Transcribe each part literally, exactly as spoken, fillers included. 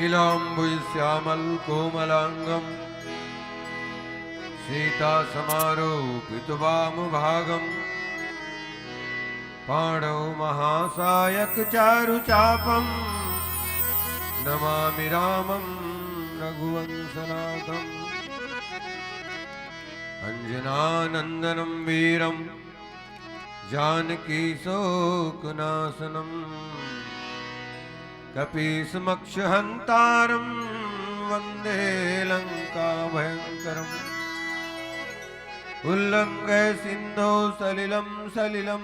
नीलाम्बुजश्यामलकोमलाङ्गं सीतासमारोपितवामभागम्। पाणौ महासायकचारुचापं नमामि रामं रघुवंशनाथम्। अञ्जनानन्दनं वीरं जानकीशोकनाशनम्। कपीशमक्षहन्तारं वन्दे लङ्काभयङ्करम्। उल्लङ्घय सिन्धौ सलिलं सलिलं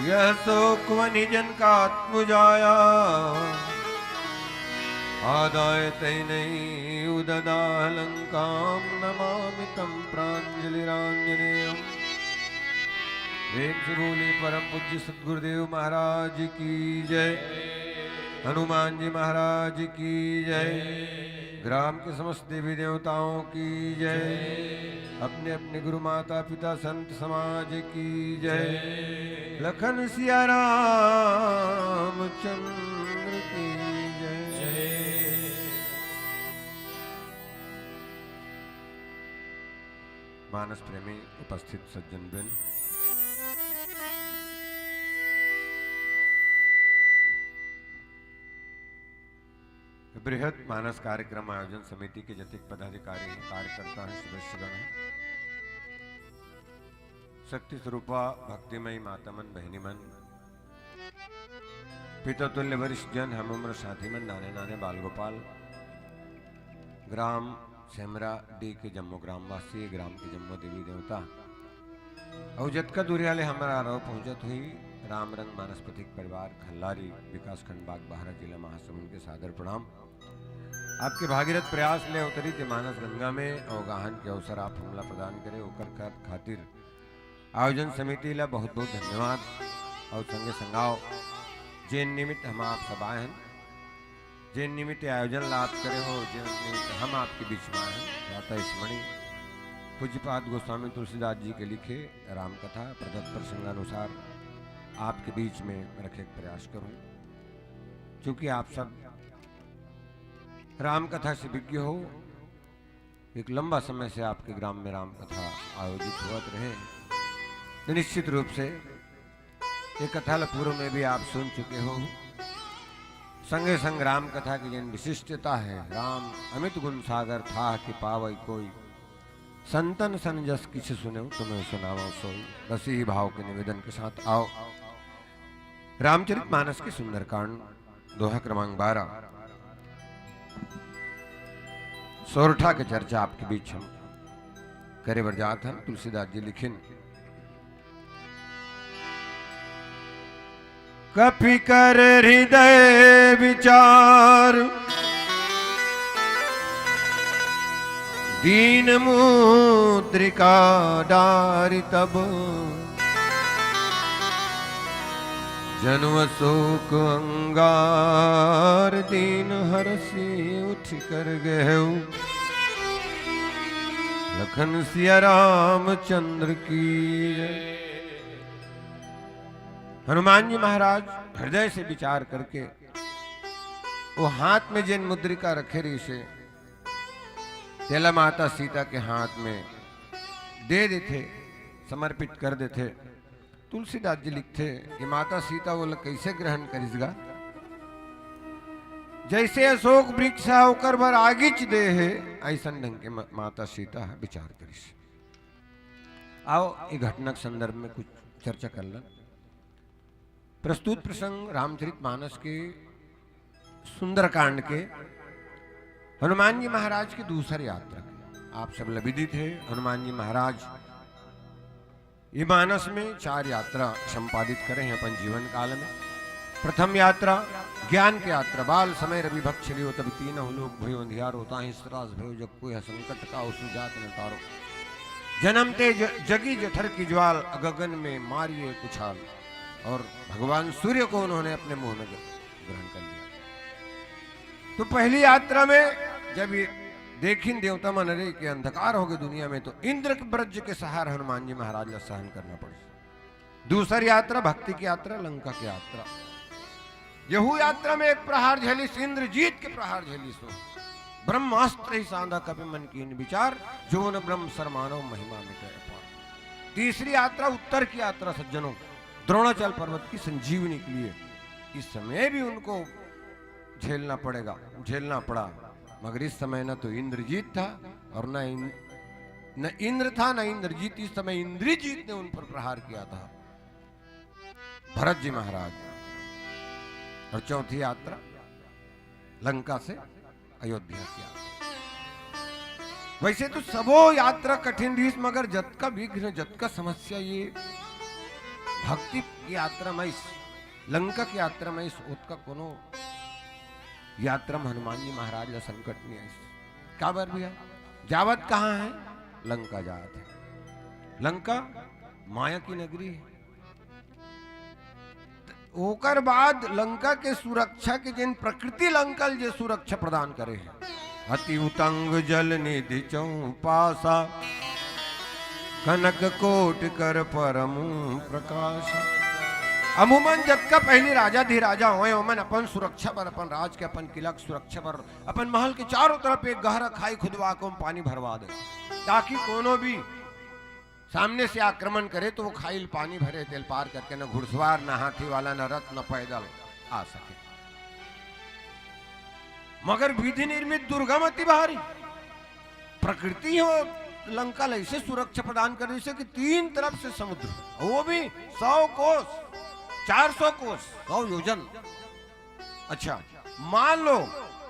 यः सोऽकुवनि जनकात्मजाया। आदाय तेनैव ददाह लङ्कां नमामि तं प्राञ्जलिराञ्जनेयम्। प्रेम से बोलिए परम पूज्य सद्गुरुदेव महाराज की जय, हनुमान जी महाराज की जय, ग्राम के समस्त देवी देवताओं की जय, अपने अपने गुरु माता पिता संत समाज की जय, लखन सिया रामचंद्र की जय। मानस प्रेमी उपस्थित सज्जन वृंद, बृहद मानस कार्यक्रम आयोजन समिति के जतिक पदाधिकारी हे, कार्यकर्ता हे, सदस्यगण हे, शक्ति स्वरूपा भक्तिमयी माता मन, बहिनी मन, पितृतुल्य वरिष्ठ जन, हम उम्र साथी मन, नाने नाने बाल गोपाल, ग्राम सेमरा डी के जम्मो ग्रामवासी, ग्राम के जम्मो देवी देवता, अउ जतका दूरिहा ले हमर आरोप पहुंचत हुई राम रंग मानस पथिक परिवार खल्लारी, विकासखंड बागबाहरा, जिला महासमुंद के सादर प्रणाम। आपके भागीरथ प्रयास ले अवतरित ये मानस गंगा में अवगाहन के अवसर आप हमला प्रदान करे, ओकर खा-, खातिर आयोजन समिति ला बहुत बहुत धन्यवाद। अउ संगे संगाव जेन निमित्त हम आप सब आए हन, जेन निमित्त आयोजन ला आप करे हो, जेन निमित्त हम आपके बीच में आए हन, भ्राता स्मरणीय पूज्यपाद गोस्वामी तुलसीदास जी के लिखे राम कथा प्रदत्त प्रसंगानुसार आपके बीच में रखे के प्रयास करूं, क्योंकि आप सब राम कथा से विज्ञ हो। एक लंबा समय से आपके ग्राम में राम कथा आयोजित होत रहे, तो निश्चित रूप से ये कथा ल पूर्व में भी आप सुन चुके हो। संगे संग राम कथा की जेन विशिष्टता हे, राम अमित गुण सागर थाह कि पावै कोई, संतन सन जस किछ सुनेउ तुम्हें सुनावौ सोई। बस यही भाव के निवेदन के साथ आओ रामचरित मानस के सुंदरकांड दोहा क्रमांक बारह सोरठा के चर्चा आपके बीच हम करे बर जात हन। तुलसीदास जी लिखिन, कपि कर हृदय विचार, दीन मुद्रिका डारि तब। जनु अशोक अंगार, दीन हरषि उठि कर गहेउ। लखन सिया रामचंद्र की जय। हनुमान जी महाराज हृदय से विचार करके वो हाथ में जेन मुद्रिका रखे रहिसे, तेला माता सीता के हाथ में दे देथे, समर्पित कर देथे। तुलसीदास जी लिखथे कि माता सीता ओला कइसे ग्रहण करिस गा, जइसे अशोक वृक्ष ह ओकर बर आगीच दे हे, अइसन ढंग के म-, माता सीता ह विचार करिस। आओ, ये घटना के संदर्भ में कुछ चर्चा कर लन। प्रस्तुत प्रसंग रामचरित मानस के सुंदरकांड के हनुमान जी महाराज की दूसर यात्रा के। आप सब ल विदित हे, हनुमान जी महाराज ये मानस में चार यात्रा संपादित करे हैं अपन जीवन काल में। प्रथम यात्रा ज्ञान के यात्रा, बाल समय रवि भक्ष लियो तब तीनहु लोक भयो अंधियारो, ताहि त्रास भयो जग कोई है संकट काहू सो जात न तारो। जन्म ते ज-, जगी जठर की ज्वाल, गगन में मारिये कुछाल। और भगवान सूर्य को उन्होंने अपने मुंह में ग्रहण कर लिया। तो पहली यात्रा में जब ये देखिन देवता मन, अरे के अंधकार हो गए दुनिया में, तो इंद्र के ब्रज के सहार हनुमान जी महाराज ला सहन करना पड़े। दूसर यात्रा भक्ति की यात्रा, लंका की यात्रा। यहू यात्रा में एक प्रहार झेलिस, इंद्रजीत के प्रहार झेलिस हो। ब्रह्मास्त्र ही सांधा कपि मन कीन विचार, जो न ब्रह्म सर मानव महिमा मिटे अपार। तीसरी यात्रा उत्तर की यात्रा सज्जनों, द्रोणाचल पर्वत की संजीवनी के लिए इस समय भी उनको झेलना पड़ेगा, झेलना पड़ा। मगर इस समय न तो इंद्रजीत था और न इन-, न इंद्र था, न इंद्रजीत। इस समय इंद्रजीत ने उन पर प्रहार किया था। भरत जी महाराज और चौथी यात्रा लंका से अयोध्या की यात्रा। वैसे तो सबो यात्रा कठिन रहिस, मगर जतका विघ्न, जतका समस्या ये भक्ति की यात्रा में इस लंका की यात्रा में इस ओतका कोनो यात्रा में हनुमान जी महाराज ला संकट नहीं आइस। काबर भैया? जावत कहाँ है? लंका जात है। लंका माया की नगरी है। ओकर बाद लंका के सुरक्षा के जिन प्रकृति लंका ल जे सुरक्षा प्रदान करे है, अति उतंग जल निधि चौपासा, कनक कोट कर परम प्रकाश। अमूमन जतका पहली राजाधिराजा होए, ओमन अपन सुरक्षा बर, अपन राज के, अपन किला के सुरक्षा बर, अपन महल के चारों तरफ एक गहरा खाई खुदवा के ओम पानी भरवा दे, ताकि कोनो भी सामने से आक्रमण करे तो वो खाई ल पानी भरे, तेल पार करके न घुड़सवार, न हाथी वाला, न रथ, न पैदल आ सके। मगर विधि निर्मित दुर्गम अति भारी। प्रकृति हो लंका ल ऐसे सुरक्षा प्रदान कर, जैसे कि तीन तरफ से समुद्र, वो भी सौ कोस, चार सौ कोस, सौ योजन। अच्छा, मान लो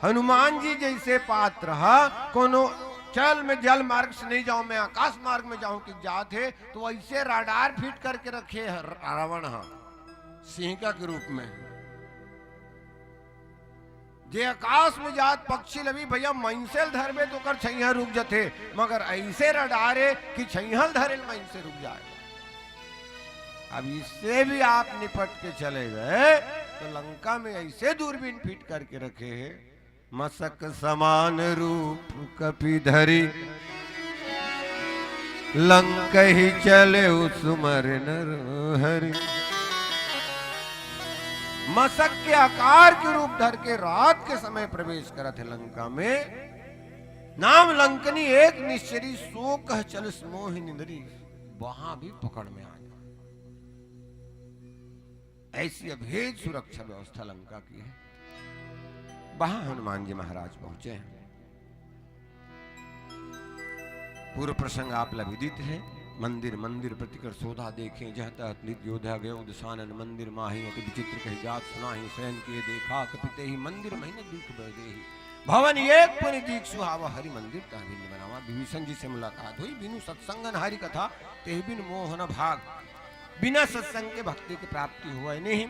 हनुमान जी जैसे पात्र हा, कोनो चल में जल मार्ग से नहीं जाऊं, मैं आकाश मार्ग में जाऊं कि जात हे, तो ऐसे रडार फिट करके रखे ह रावण हा, सिंहिका के रूप में। जे आकाश में जात पक्षी ल भी भैया मइनसे ल धरबे तो ओकर छैंहा रुक जथे, मगर ऐसे रडार हे कि छैंहा ल धरे ल मइनसे रुक जाए। अब इससे भी आप निपट के चले गए तो लंका में ऐसे दूरबीन फिट करके रखे हे, मसक समान रूप कपि धरि, लंकहि चलेउ सुमरि नर हरि। मसक के आकार के रूप धर के रात के समय प्रवेश करत हे लंका में। नाम लंकनी एक निश्चरी, सो कह चलिस मोहि निंदरी। वहां भी पकड़ में आ गया। ऐसी अभेद सुरक्षा व्यवस्था लंका की है। वहां हनुमान जी महाराज पहुंचे हैं। पूर्व प्रसंग आप ला विदित है। मंदिर मंदिर प्रतिकर शोधा देखें, जह तह नित योधा गयो दसानन। मंदिर माही अति विचित्र कहि जात सुनाही, सयन किए देखा कपि तेहि। मंदिर महि न दीख बरदेही, भवन एक पुनि दीख सुहावा। हरि मंदिर तह भिन्न बनावा। विभीषण जी से मुलाकात हुई, बिनु सत्संगन हरि कथा, तेहि बिन मोह न भाग। बिना सत्संग के भक्ति की प्राप्ति होय नहीं।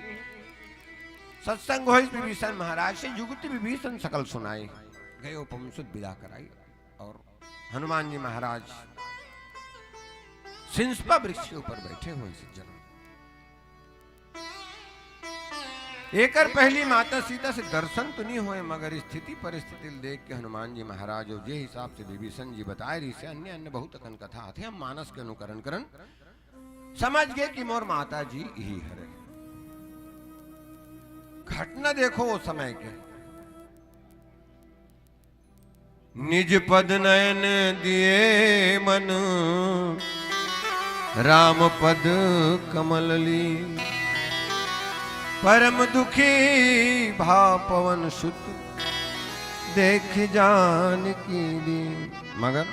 सत्संग होय विभीषण महाराज से, जुगति विभीषण सकल सुनाई। गयो पवन सुत विदा कराई। और हनुमान जी महाराज सिंसपा वृक्ष के ऊपर बैठे हुए सज्जन। एकर पहली माता सीता से दर्शन तो नहीं होए, मगर स्थिति परिस्थिति ल देख के हनुमान जी महाराज और जे हिसाब से विभीषण जी बताए रहिस हे, अन्य अन्य बहुत अकन कथा आथे, हम मानस के अनुकरण करन। समझ गए कि मोर माता जी यही हरे। घटना देखो वो समय के। निज पद नयन दिए मन, राम पद कमल लीन। परम दुखी भा पवन सुत, देख जानकी दीन। मगर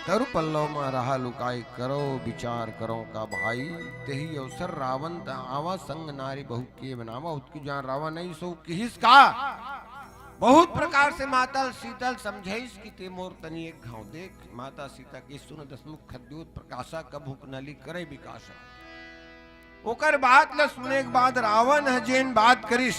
तरु पल्लव मा रहा लुकाई, करो विचार करो का भाई। तेहि अवसर रावण तह आवा, संग नारी बहु किए बनावा। ओतकी जान रावण नहीं सो किहिस का। बहुत प्रकार से माता सीता ल समझाइस कि ते मोर तनी एक घाव देख। माता सीता किहिस सुन दसमुख खद्योत प्रकाशा, कभू न ली करे विकासा। ओकर बात ल सुने के बाद रावण ह जेन बात करिस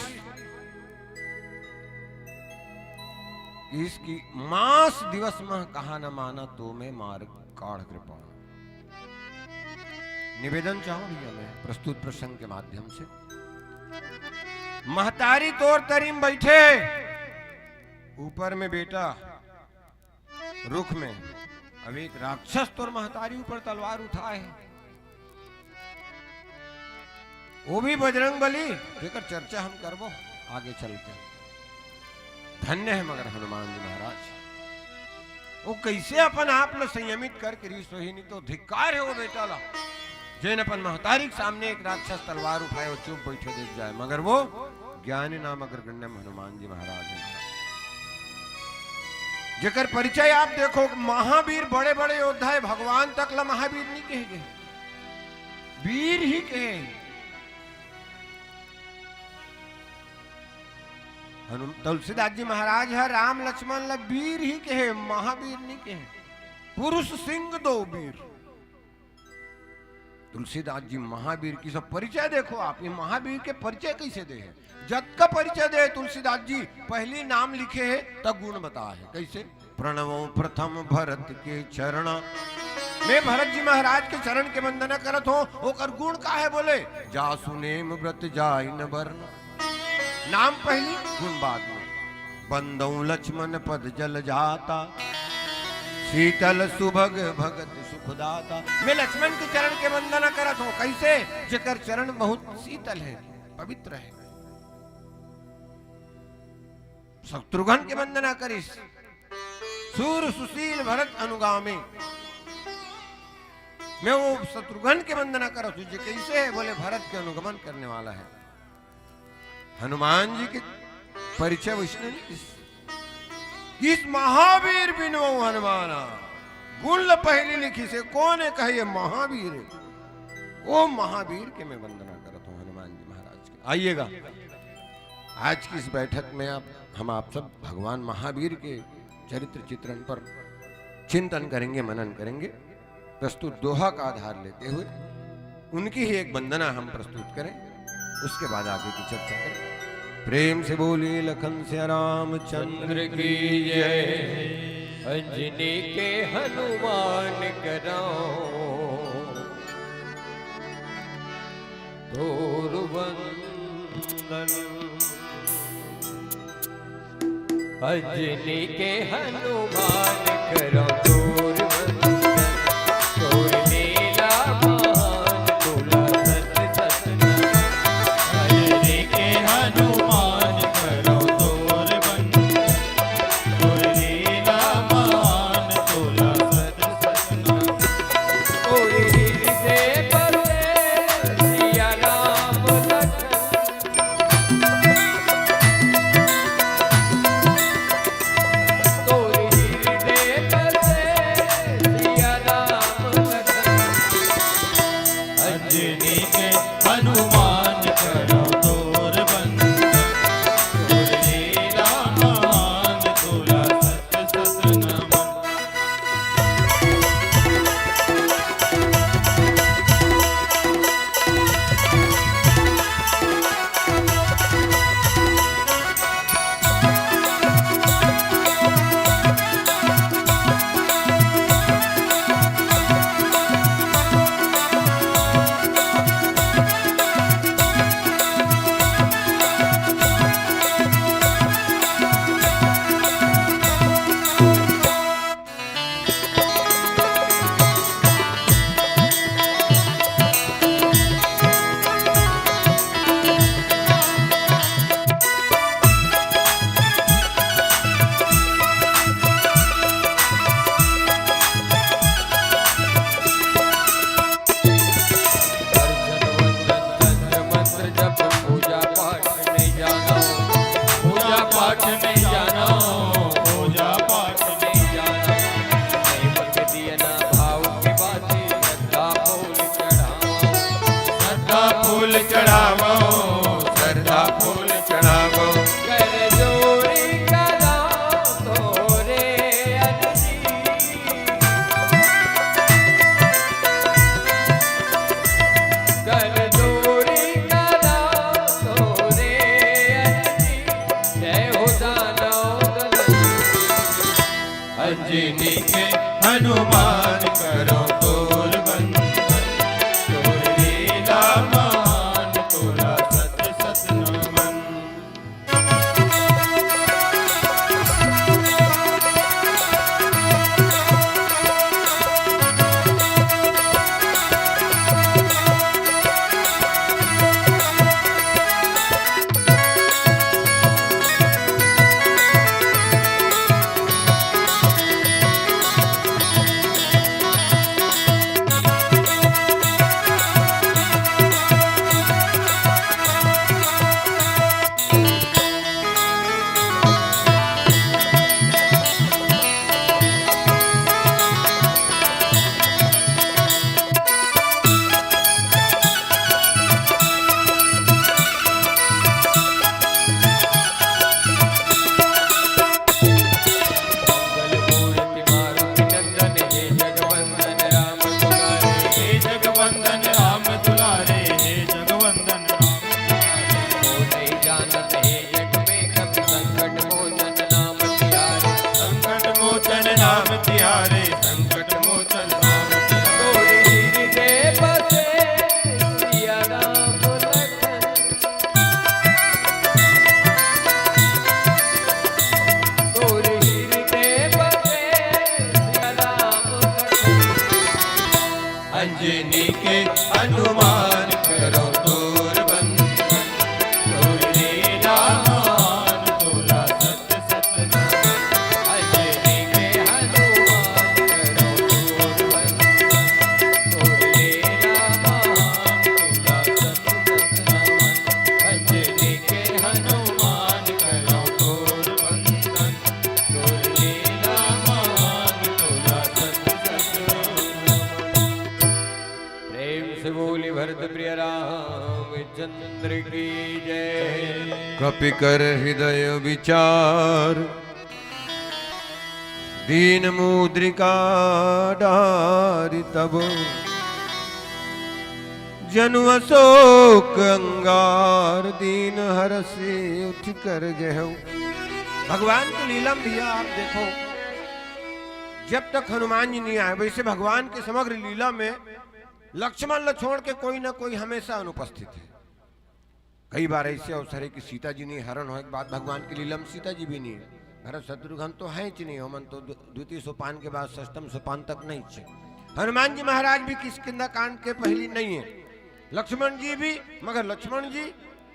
कि इसकी मास दिवस मह कहा न माना, तो मैं मार्ग काढ़ कृपा। निवेदन चाहूं भैया मैं प्रस्तुत प्रसंग के माध्यम से, महतारी तोर तरी म बैठे, ऊपर में बेटा रुख में, अब एक राक्षस तोर महतारी ऊपर तलवार उठाए हे, वो भी बजरंग बली, जेकर चर्चा हम करबो। आगे चल के। धन्य हे मगर हनुमान जी महाराज, वो कइसे अपन आप ल संयमित करके रिहिस होही, नहीं तो धिक्कार हे वो बेटा ला, जेन अपन महतारी के सामने एक राक्षस तलवार उठाए अउ चुप बइठे देख जाए। मगर वो ज्ञानी नाम अग्रगण्यम हनुमान जी महाराज हे। जेकर परिचय आप देखो, महावीर, बड़े-बड़े योद्धा हे, भगवान तक ला महावीर नहीं कहे गे, वीर ही कहे। हनुम-, तुलसीदास जी महाराज ह राम लक्ष्मण ला वीर ही कहे, महावीर नहीं कहे। पुरुष सिंह दो वीर। तुलसीदास जी महावीर के सब परिचय देखो आप, ये महावीर के परिचय कइसे दे हे? जतका परिचय दे हे तुलसीदास जी, पहिली नाम लिखे हे त गुण बताए हे। कइसे? प्रणवं प्रथम भरत के चरणा। मैं भरत जी महाराज के चरण के वंदना करत हों, ओकर गुण का हे बोले, जासु नेम व्रत जाय न बरना। नाम पहिली, गुण बाद में। बंदौं लक्ष्मण पद जल जाता, शीतल सुभग भगत सुखदाता। मैं लक्ष्मण के चरण के वंदना करत हों, कइसे? जेकर चरण बहुत शीतल हे, पवित्र हे। शत्रुघ्न के वंदना करिस, सूर सुशील भरत अनुगामी। मैं वो शत्रुघ्न के वंदना करत हों, जे कइसे हे बोले, भरत के अनुगमन करने वाला हे। हनुमान जी के परिचय वइसने नहीं किस, किस महावीर बिनवौं हनुमाना। गुण ल पहिली लिखिस हे, कोन हे कहे ये महावीर हे। वो महावीर के मैं वंदना करत हों हनुमान जी महाराज के। आइएगा, आज की इस बैठक में आप, हम आप सब भगवान महावीर के चरित्र चित्रण पर चिंतन करेंगे, मनन करेंगे। प्रस्तुत दोहा का आधार लेते हुए उनकी ही एक वंदना हम प्रस्तुत करें, उसके बाद आगे की चर्चा करें। प्रेम से बोलिए लखन सिया रामचंद्र की जय। अंजनी के हनुमान करौं तोर वंदन। अंजनी के हनुमान करौं तोर वंदन, तोर लीला महान तोला सत सत नमन। अंजनी के हनुमान करौं तोर वंदन, तोर लीला महान तोला सत सत नमन। तोर हृदय पर सिया राम लखन अंजनी के हनुमान करौं तोर वंदन, तोर लीला महान तोला सत सत नमन। अर्चन वंदन तंत्र मंत्र जप पूजा पाठ नहीं जाना, पूजा पाठ नहीं जाना, पूजा पाठ नहीं जाना। नहीं भक्ति दिया ना भाव की बाती, श्रद्धा फूल चढ़ावो, श्रद्धा फूल चढ़ावो, श्रद्धा फूल चढ़ावो। कर जोड़ी करा तोरे अरजी। कर जोड़ी करा तोरे अरजी, जय हो दानव दल। अंजनी के हनुमान करौं तोर वंदन, तोर लीला महान तोला सत सत नमन। हनुमान करो तोर बंदन, तोर लीला महान, तोला सत सत नमन। अंजनी के हनुमान करो तोर बंदन, तोर लीला महान, तोला सत सत नमन। अंजनी के हनुमान करो तोर बंदन, तोर लीला महान, तोला सत सत नमन। प्रेम से बोली भरत प्रिय रामचंद्र की जय। कपि कर हृदय विचार, दीन मुद्रिका डारि तब, जनु अशोक अंगार, दीन हरषि उठि कर गहु। भगवान की लीला में भैया आप देखो, जब तक हनुमान जी नहीं आए, वैसे भगवान की समग्र लीला में लक्ष्मण ला छोड़ के कोई ना कोई हमेशा अनुपस्थित है। कई बार ऐसे अवसर है कि सीता जी नहीं, हरण होए के बाद भगवान की लीला में सीता जी भी नहीं है। भरत शत्रुघ्न तो हैं ही नहीं, ओमन तो द्व-, द्वितीय सोपान के बाद षष्टम सोपान तक नहीं थे। हनुमान जी महाराज भी किष्किंधा कांड के पहली नहीं है, लक्ष्मण जी भी, मगर लक्ष्मण जी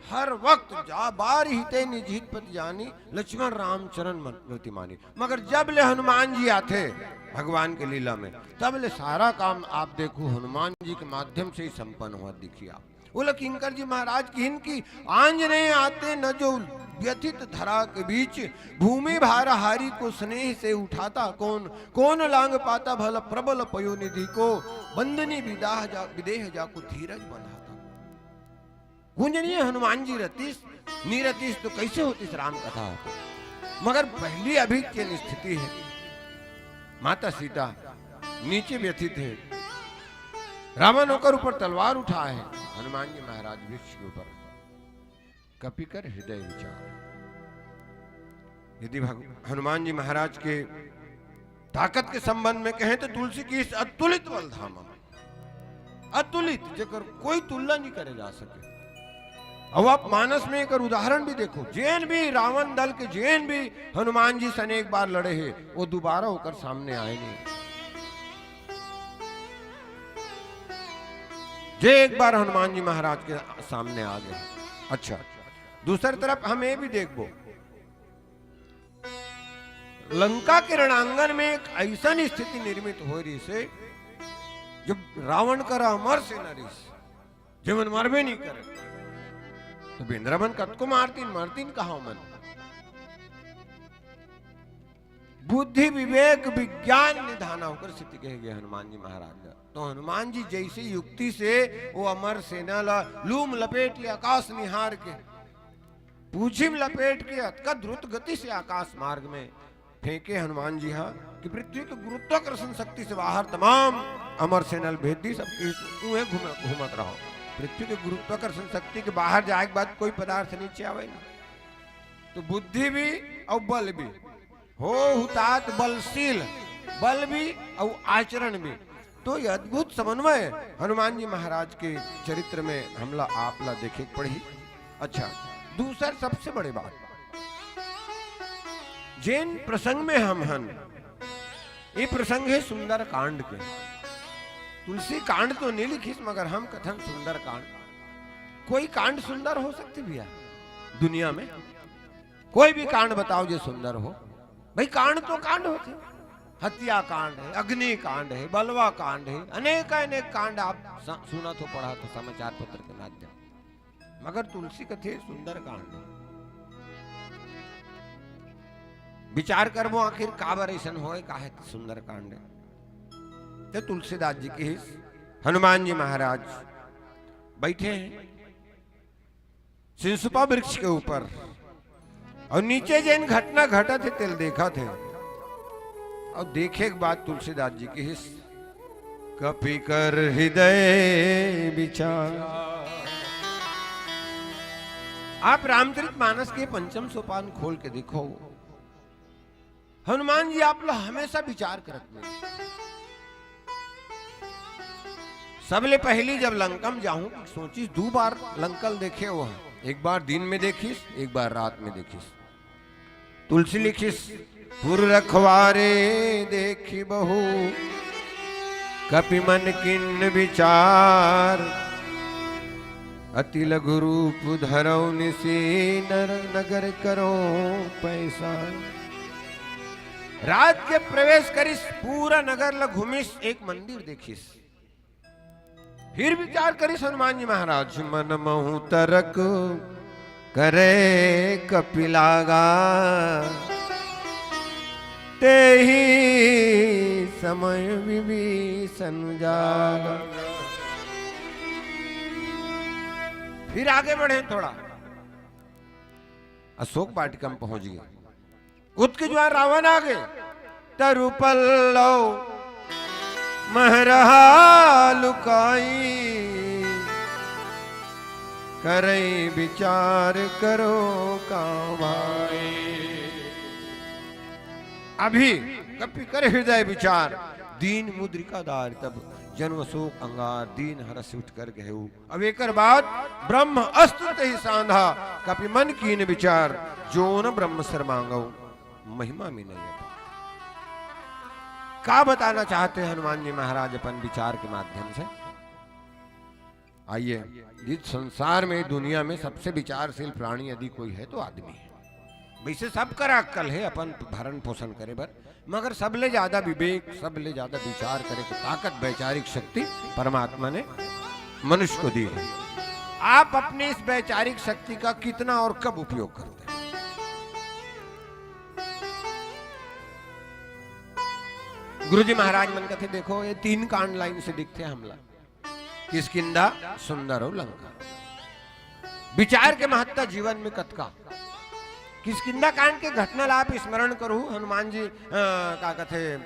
हर वक्त जा बार ही ते निज हित पति जानी, लक्ष्मण राम चरण मन रति मानी। मगर जब ले हनुमान जी आथे भगवान के लीला में, तब ले सारा काम आप देखो हनुमान जी के माध्यम से ही संपन्न हुआ। देखिए आप, बोला किंकर जी महाराज किहिन कि आंजनेय आते न जो व्यथित धरा के बीच, भूमि भार हारी को स्नेह से उठाता कौन, कौन लांग पाता भल प्रबल पयो निधि को, बंदनी विदाह जा, विदेह जाको धीरज बंधाता। कुंजनीय हनुमान जी रतीस, नी रतीस तो कैसे होतीस राम कथा होती। मगर पहली अभी की स्थिति है, माता सीता नीचे व्यथित है, रावण ओकर ऊपर तलवार उठा है, हनुमान जी महाराज वृक्ष के ऊपर। कपि कर हृदय विचार। यदि भग-, हनुमान जी महाराज के ताकत के संबंध में कहें तो तुलसी किहिस अतुलित बल धामा, अतुलित, जेकर कोई तुलना नहीं करे जा सके। अब आप मानस में एकर उदाहरण भी देखो, जेन भी रावण दल के जेन भी हनुमान जी सने एक बार लड़े हे, वो दोबारा ओकर सामने आए नहीं। जे एक बार हनुमान जी महाराज के सामने आ गए। अच्छा, दूसरी तरफ हम ये भी देखबो, लंका के रणांगन में एक ऐसन स्थिति निर्मित हो रही से, जब रावण करा अमर सेना रही से, जेमन मरबे नहीं करे, तो बेंदरा मन कतको मारतीन, मरतीन कहाँ मन। बुद्धि विवेक विज्ञान निधाना होकर स्थिति कहे गए हनुमान जी महाराज का। तो हनुमान जी जैसे युक्ति से वो अमर सेना ला लूम लपेट के आकाश निहार के, पूछी में लपेट के अतका द्रुत गति से आकाश मार्ग में फेंके हनुमान जी हा कि पृथ्वी के गुरुत्वाकर्षण शक्ति से बाहर तमाम अमर सेना ल भेज दी, सबके उहे घूम-, घूमत रहो। पृथ्वी के गुरुत्वाकर्षण शक्ति के बाहर जाए के बाद कोई पदार्थ नीचे आवे ना। तो बुद्धि भी और बल भी हो हुतात बलशील, बल भी और आचरण भी। तो ये अद्भुत समन्वय हनुमान जी महाराज के चरित्र में हमला आपला देखे के पड़ही। अच्छा, दूसर सबसे बड़े बात, जेन प्रसंग में हम हन, ये प्रसंग है सुंदर कांड के। तुलसी कांड तो नहीं लिखिस, मगर हम कथन सुंदर कांड। कोई कांड सुंदर हो सकती भैया दुनिया में? कोई भी कांड बताओ जो सुंदर हो। भाई, कांड तो कांड होते, हत्या कांड है, अग्नि कांड है, बलवा कांड है, अनेक अनेक कांड आप स-, सुनत हो, पढ़त हो समाचार पत्र के माध्यम। मगर तुलसी कथे सुंदर कांड है। विचार करबो आखिर काबर ऐसन होए, काहे सुंदर कांड है। तो तुलसीदास जी किहिस, हनुमान जी महाराज बैठे हैं सिंसुपा वृक्ष के ऊपर और नीचे जेन घटना घटत हे तेल देखत हे। और देखे के बाद तुलसीदास जी किहिस, कपि कर हृदय विचार। आप रामचरित मानस के पंचम सोपान खोल के देखो, हनुमान जी आप ला हमेशा विचार करत में। सबले पहली जब लंका में जाहूं, सोचिस दू बार लंका ल देखे वो ह। एक बार दिन में देखिस, एक बार रात में देखिस। तुलसी लिखिस, पुर रखवारे देखि बहु कपि मन कीन विचार, अति लघु रूप धरौ निसी, नर नगर करौ पैसार। रात के प्रवेश करिस, पूरा नगर ल घूमिस, एक मंदिर देखिस। फिर विचार करिस हनुमान जी महाराज, मन महु तरक करे कपि लागा, तेहि समय विभीषण जागा। फिर आगे बढ़े थोड़ा, अशोक वाटिका में पहुंच गए। उतके जुआर रावण आगे, तरु पल्लव महरहा लुकाई, करई विचार करो का भाई। अभी कपि करे हृदय विचार, दीन मुद्रिका दार, तब जनु अशोक अंगार, दीन हरष उठ कर गहेउ। अब एकर बाद ब्रह्म अस्त्र तेहि सांधा, कपि मन कीन विचार, जोन ब्रह्म सर मांगउ महिमा में नहीं अपार। का बताना चाहते हैं हनुमान जी महाराज अपन विचार के माध्यम से? आइए, इस संसार में, दुनिया में सबसे विचारशील प्राणी यदि कोई है तो आदमी है। वैसे सब करा अक्कल है अपन भरण पोषण करे बर, मगर सबले ज्यादा विवेक, सबले ज्यादा विचार करे के ताकत, वैचारिक शक्ति परमात्मा ने मनुष्य को दी है। आप अपनी इस वैचारिक शक्ति का कितना और कब उपयोग करते हैं? गुरुजी महाराज मन कथे, देखो, ये तीन कांड लाइन से दिखते हमला। किष्किंधा, सुंदर और लंका। विचार के महत्ता जीवन में कतका। किष्किंधा कांड के घटना ला आप स्मरण करू। हनुमान जी, अ, का कथे,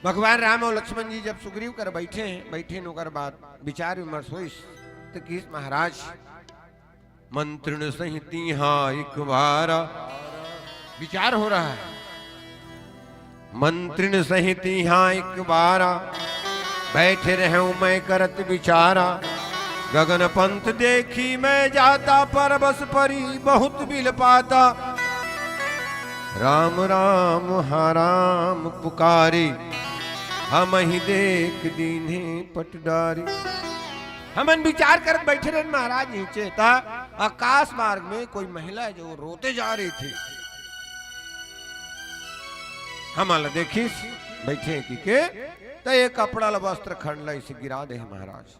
भगवान राम और लक्ष्मण जी जब सुग्रीव कर बैठे हैं, बैठे हैं, ओकर बाद विचार विमर्श होइस, तो किस महाराज मंत्रिन सहित तिहां एक बारा। विचार हो रहा है। मंत्रिन सहित तिहां एक बारा, बैठे रहूं मैं करत विचारा। गगन पंथ देखी मैं जाता, परबस परी बहुत बिलपाता। राम राम हा राम पुकारी, हमहि देख दीन्हे पट डारी। हमन विचार करत बैठे रहेन महाराज, नीचे त आकाश मार्ग में कोई महिला जो रोते जा रही थी, हमन ला देखिस बैठे कि के, त ये कपड़ा ला, वस्त्र खंड ला इसे गिरा दे महाराज।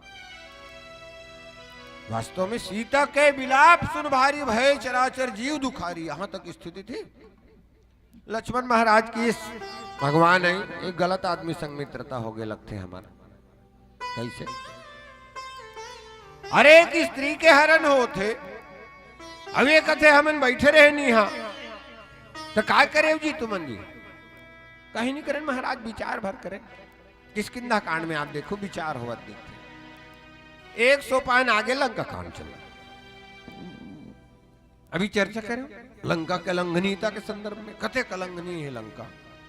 वास्तव में सीता के विलाप सुन भारी, भय चराचर जीव दुखारी, यहां तक स्थिति थी। लक्ष्मण महाराज की इस भगवान है, एक गलत आदमी संग मित्रता हो गए लगथे हमारा। कैसे? अरे, एक स्त्री के हरण होथे, अब ये कथे हमन बैठे रहे नहीं हा, तो काय करे जी तुमन जी? कहीं नहीं करें महाराज, विचार भर करें। किष्किंधा कांड में आप देखो, विचार होवत दिखथे। एक सोपान आगे लंका कांड चला। अभी चर्चा करें लंका के लंघनीयता के संदर्भ में, कथे कलंघनीय है लंका।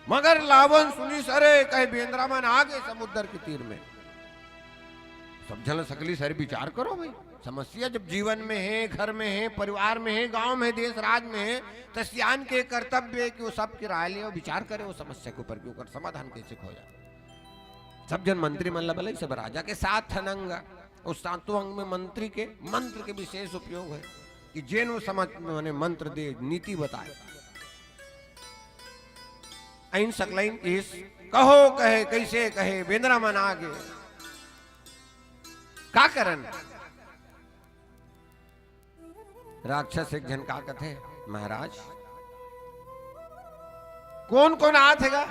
मगर लावन सुनिस अरे, कहे बेंदरा मन आगे समुद्र के तीर में। सब झन सकली सारी विचार करो भाई, समस्या जब जीवन में है, घर में है, परिवार में है, गांव में है, देश राज में है, तो सियान के कर्तव्य है कि वो सबके राय ले और विचार करे वो समस्या के ऊपर, कि ओकर समाधान कैसे हो जाए। सब झन मंत्री मन ला बलई, सब राजा के सात ठन अंग, उस सातों अंग में मंत्री के मंत्र के विशेष उपयोग है कि जेन वो समझ माने मंत्र दे, नीति बताए। अइन सकलइन किस कहो कहे, कैसे कहे, बेंदरा मन आगे। का करन? राक्षस एक झन का कथे, महाराज, कोन कोन आत हे गा?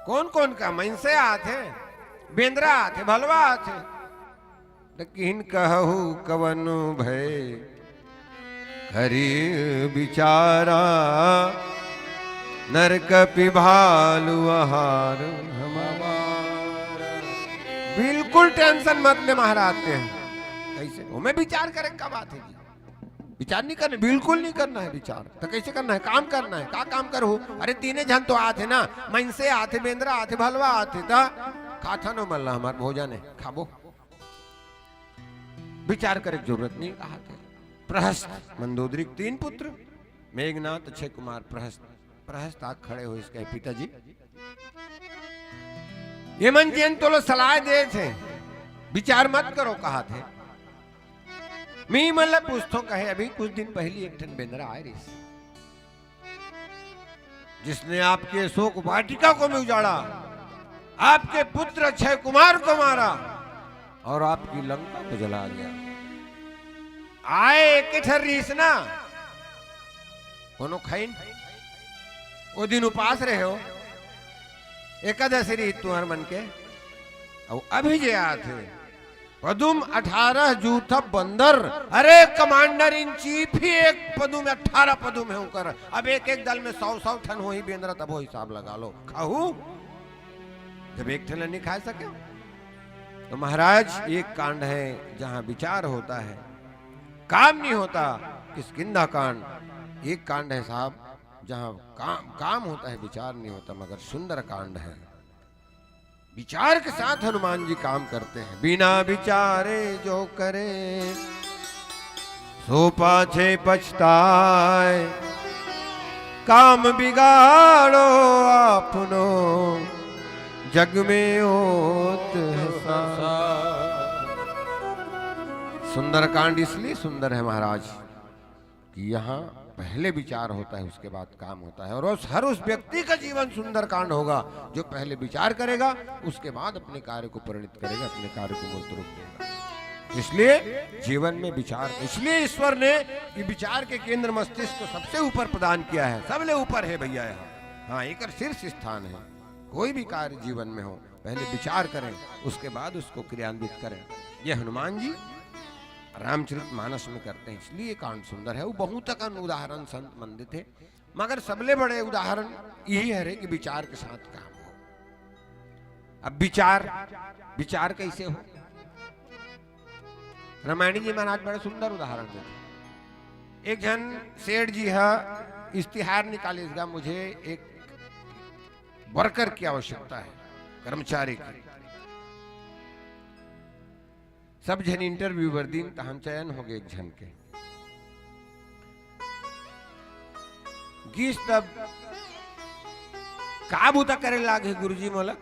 कोन कोन का मनसे आत हे? बेंदरा आत हे, भलवा आत हे। त किहिन कहु कवनु भय करी विचारा, नर कपि भालु आहार हम अवारा। बिल्कुल टेंशन मत ले महाराज ते। कैसे? ओमे विचार करे का बात है जी। विचार नहीं करना, बिल्कुल नहीं करना है विचार। तो कैसे करना है? काम करना है। का काम करहू? अरे तीने झन तो आत हे ना, मनसे आत हे, बेंदरा आत हे, भलवा आत हे, त खाथन ओ मन ला, हमार भोजन है, खाबो। विचार करे के जरूरत नहीं कहा थे। प्रहस्त, मंदोदरी के तीन पुत्र, मेघनाथ, अक्षय कुमार, प्रहस्त। प्रहस्त आग खड़े हो इसके पिताजी। ये मन जेन तोला सलाह दे थे, विचार मत करो, कहा थे। मी मन ला पूछथो, कहे अभी कुछ दिन पहली एक ठन बेंदरा आए रहिस, जिसने आपके अशोक वाटिका को भी उजाड़ा, आपके पुत्र अक्षय कुमार को मारा और आपकी लंका को जला दिया। आए एक ठन रहिस ना, कोनो खाइन, वो दिन उपास रहे हो, एकादशी रहिस तुहर मन के, अउ अभी जे आत हे, पदुम अठारह जूथ बंदर। अरे, commander in chief ही एक पदुम, अठारह पदुम हे ओकर। अब एक एक दल में सौ सौ ठन होही बेंदरा, तब वो हिसाब लगा लो। खाहू, जब एक ठन नहीं खा सके, तो महाराज, एक कांड है जहां विचार होता है, काम नहीं होता। किष्किंधा कांड एक कांड है साहब, जहां काम, काम होता है, विचार नहीं होता, मगर सुंदर कांड है। विचार के साथ हनुमान जी काम करते हैं। बिना विचारे जो करे, सो पाछे पछताए। काम बिगाड़ो आपनो, जग में होत है सा। सुंदरकांड इसलिए सुंदर है महाराज कि यहाँ पहले विचार होता है, उसके बाद काम होता है। और उस, हर उस व्यक्ति का जीवन सुंदरकांड होगा जो पहले विचार करेगा, उसके बाद अपने कार्य को परिणित करेगा, अपने कार्य को मूर्त रूप देगा। इसलिए जीवन में विचार, इसलिए ईश्वर ने ये विचार के केंद्र मस्तिष्क को सबसे ऊपर प्रदान किया है। सबले ऊपर है भैया यहाँ। हाँ, एक शीर्ष स्थान है। कोई भी कार्य जीवन में हो, पहले विचार करें, उसके बाद उसको क्रियान्वित करें। ये हनुमान जी रामचरित मानस में करते हैं, इसलिए कांड सुंदर है। वो बहुत अकन उदाहरण संत मन देथे, मगर सबले बड़े उदाहरण यही हरे कि विचार के साथ काम हो। अब विचार, विचार कैसे हो? रामायणी जी महाराज बड़ा सुंदर उदाहरण देथे। एक झन सेठ जी हा इश्तिहार निकालिस गा, मुझे एक वर्कर की आवश्यकता है, कर्मचारी की। सब झन इंटरव्यू बर दिन, तहन चयन हो गए एक झन के। गीस तब का बूता करे लागे गुरुजी मोला?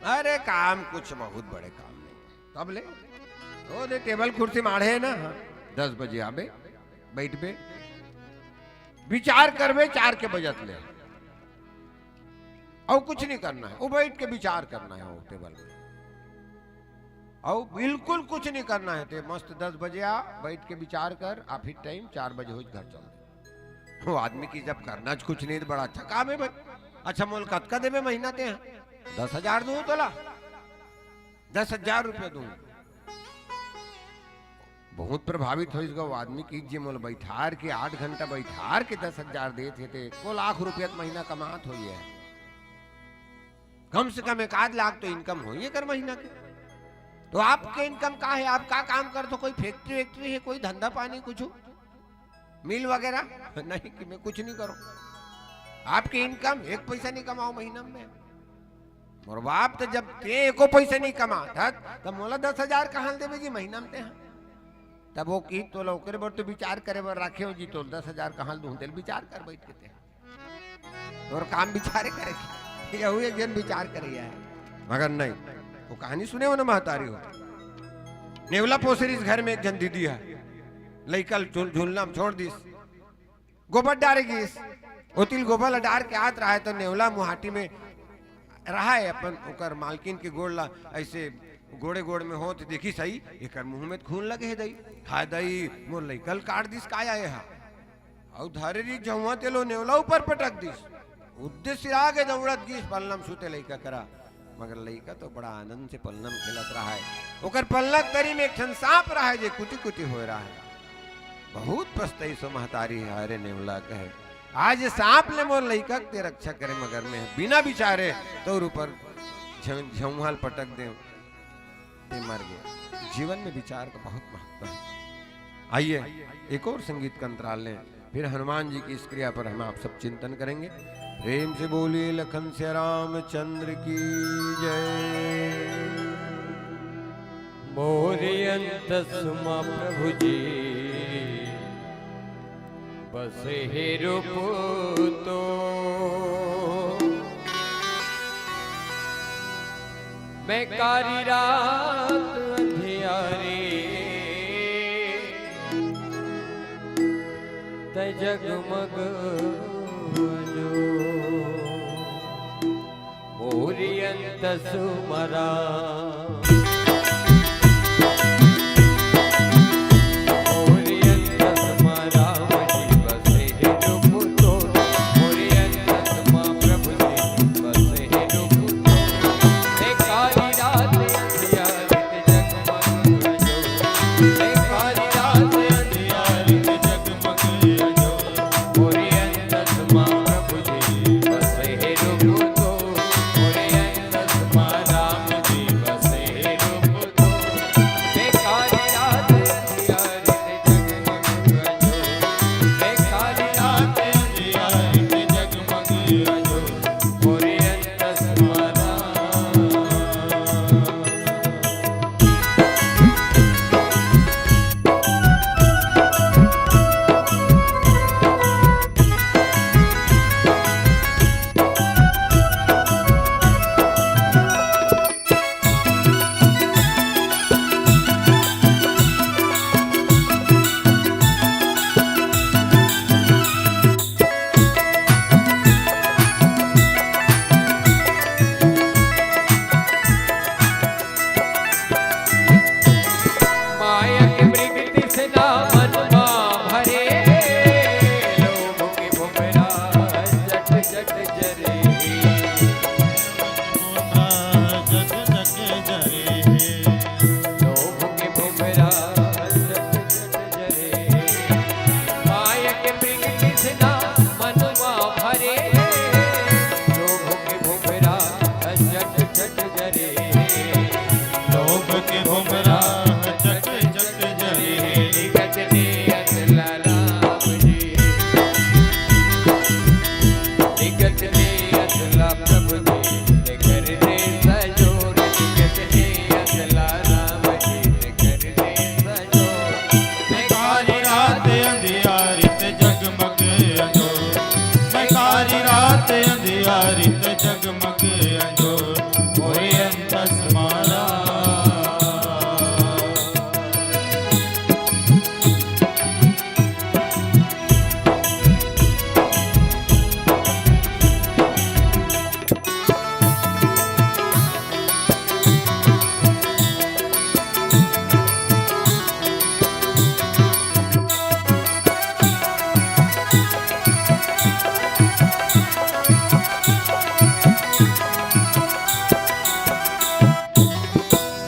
अरे काम कुछ बहुत बड़े काम नहीं। तब ले, ओ दे टेबल कुर्सी माढ़े ना, हाँ, दस बजे आबे, बैठबे, विचार करबे चार के बजत ले। अउ कुछ नहीं करना है, वो बैठ के विचार करना है वो टेबल में। अउ बिल्कुल कुछ नहीं करना है, ते मस्त दस बजे आ, बैठ के विचार कर, आ फिर टाइम चार बजे हो घर चल दे। वो आदमी की जब करना च कुछ नहीं तो बड़ा अच्छा काम है भाई। अच्छा मोल कतका देबे महीना ते? दस हजार दूँ तोला, दस हजार रुपये दूँ। बहुत प्रभावित होइस गा वो आदमी कि जे मोला बैठार के आठ घंटा बैठार के दस हजार देत हे, ते एको लाख रुपया त महीना कमात होइए। कम से कम एक आध लाख तो इनकम होइए कर महीना के। तो आपके इनकम का है? आप का काम करथो? कोई फैक्ट्री वैक्ट्री है, कोई धंधा पानी कुछ, मिल वगैरह? नहीं कि मैं कुछ नहीं करूँ। आपकी इनकम एक पैसा नहीं कमाओ महीना में। मोर बाप तो जब ते एको पैसा नहीं कमात हस, तब मोला दस हजार कहाँ ले देबे जी महीना में ते? तब वो की तोला ओकरे बर तो विचार करे बर राखे हो जी, तोला दस हजार कहाँ ले दूँ, तेल विचार कर बैठ के ते। तोर काम विचारे करे के, यहू एक जन विचार करे है। मगर नहीं, वो कहानी सुने हो ना महतारी हो, नेवला पोसरिस घर में एक जन दीदी है, लइका ल झूल-, झूलना में छोड़ दिस, गोबर डारे गिस, ओतिल गोबर ला डार के आत रहा है तो नेवला मुहाटी में रहा है अपन ओकर मालकिन के गोड़ ला ऐसे गोड़े गोड़ में होत देखिस, एकर मुंह में खून लगे है दई, हाय दई मोर लइका ल काट दिस का आए हा। अउ धरे रही जहुआ तेलो नेवला ऊपर पटक दिस। उद्दे सिरा के दौड़त गिस पलनम सुते लइका करा। मगर लइका तो बड़ा आनंद से पलनम खेलत रहा है। ओकर पलनक तरी में एक ठन सांप रहा है जे कुटी कुटी होए रहा है। बहुत पछताई सो महतारी है, अरे नेवला कहे, आज ये सांप ले मोर लइका के रक्षा करे, मगर मैं बिना विचारे तोर ऊपर झं-, झंवाल पटक दे। ते मर गया। जीवन में विचार का बहुत महत्व है। आइए, एक और संगीत का अंतराल लें, फिर हनुमान जी की इस क्रिया पर हम आप सब चिंतन करेंगे। प्रेम से बोलिए लखन से रामचंद्र की जय। मोर अंत सुमा प्रभु जी, बस हे रूप तो। मैं कारी रात अंधियारी, तै जगमग जो। मोर अंतस म राम। मोर अंतस म राम जी बसे हे रूप तोर। मोर अंतस म प्रभु जी बसे हे रूप तोर। हे कारी रात अंधियारी ते जगमग अजोर। हे कारी रात अंधियारी ते जगमग अजोर। मोर अंतस म प्रभु जी बसे हे रूप तोर। मोर अंतस म राम जी बसे हे रूप तोर। हे कारी रात अंधियारी ते जगमग अजोर। हे कारी रात अंधियारी ते जगमग अजोर। मोर अंतस म राम। माया के मृग तृष्णा मन मा भरे, लोभ के भुमरा चट चट जरे। जग जग जरे हे। लोभ के भुमरा चट चट जरे। माया के मृग तृष्णा मन मा भरे। लोभ के भुमरा चट चट जरे। लोभ के भुमरा चट चट जरे। निगत ने असला राम जी। निगत ने असला प्रभु जी ते कर दे सजोर। निगत ने असला राम जी ते कर दे सजोर। मैं कारी रात अंधियारी ते जगमग अजोर। मैं कारी रात अंधियारी ते जगमग अजोर। मोर अंतस म राम।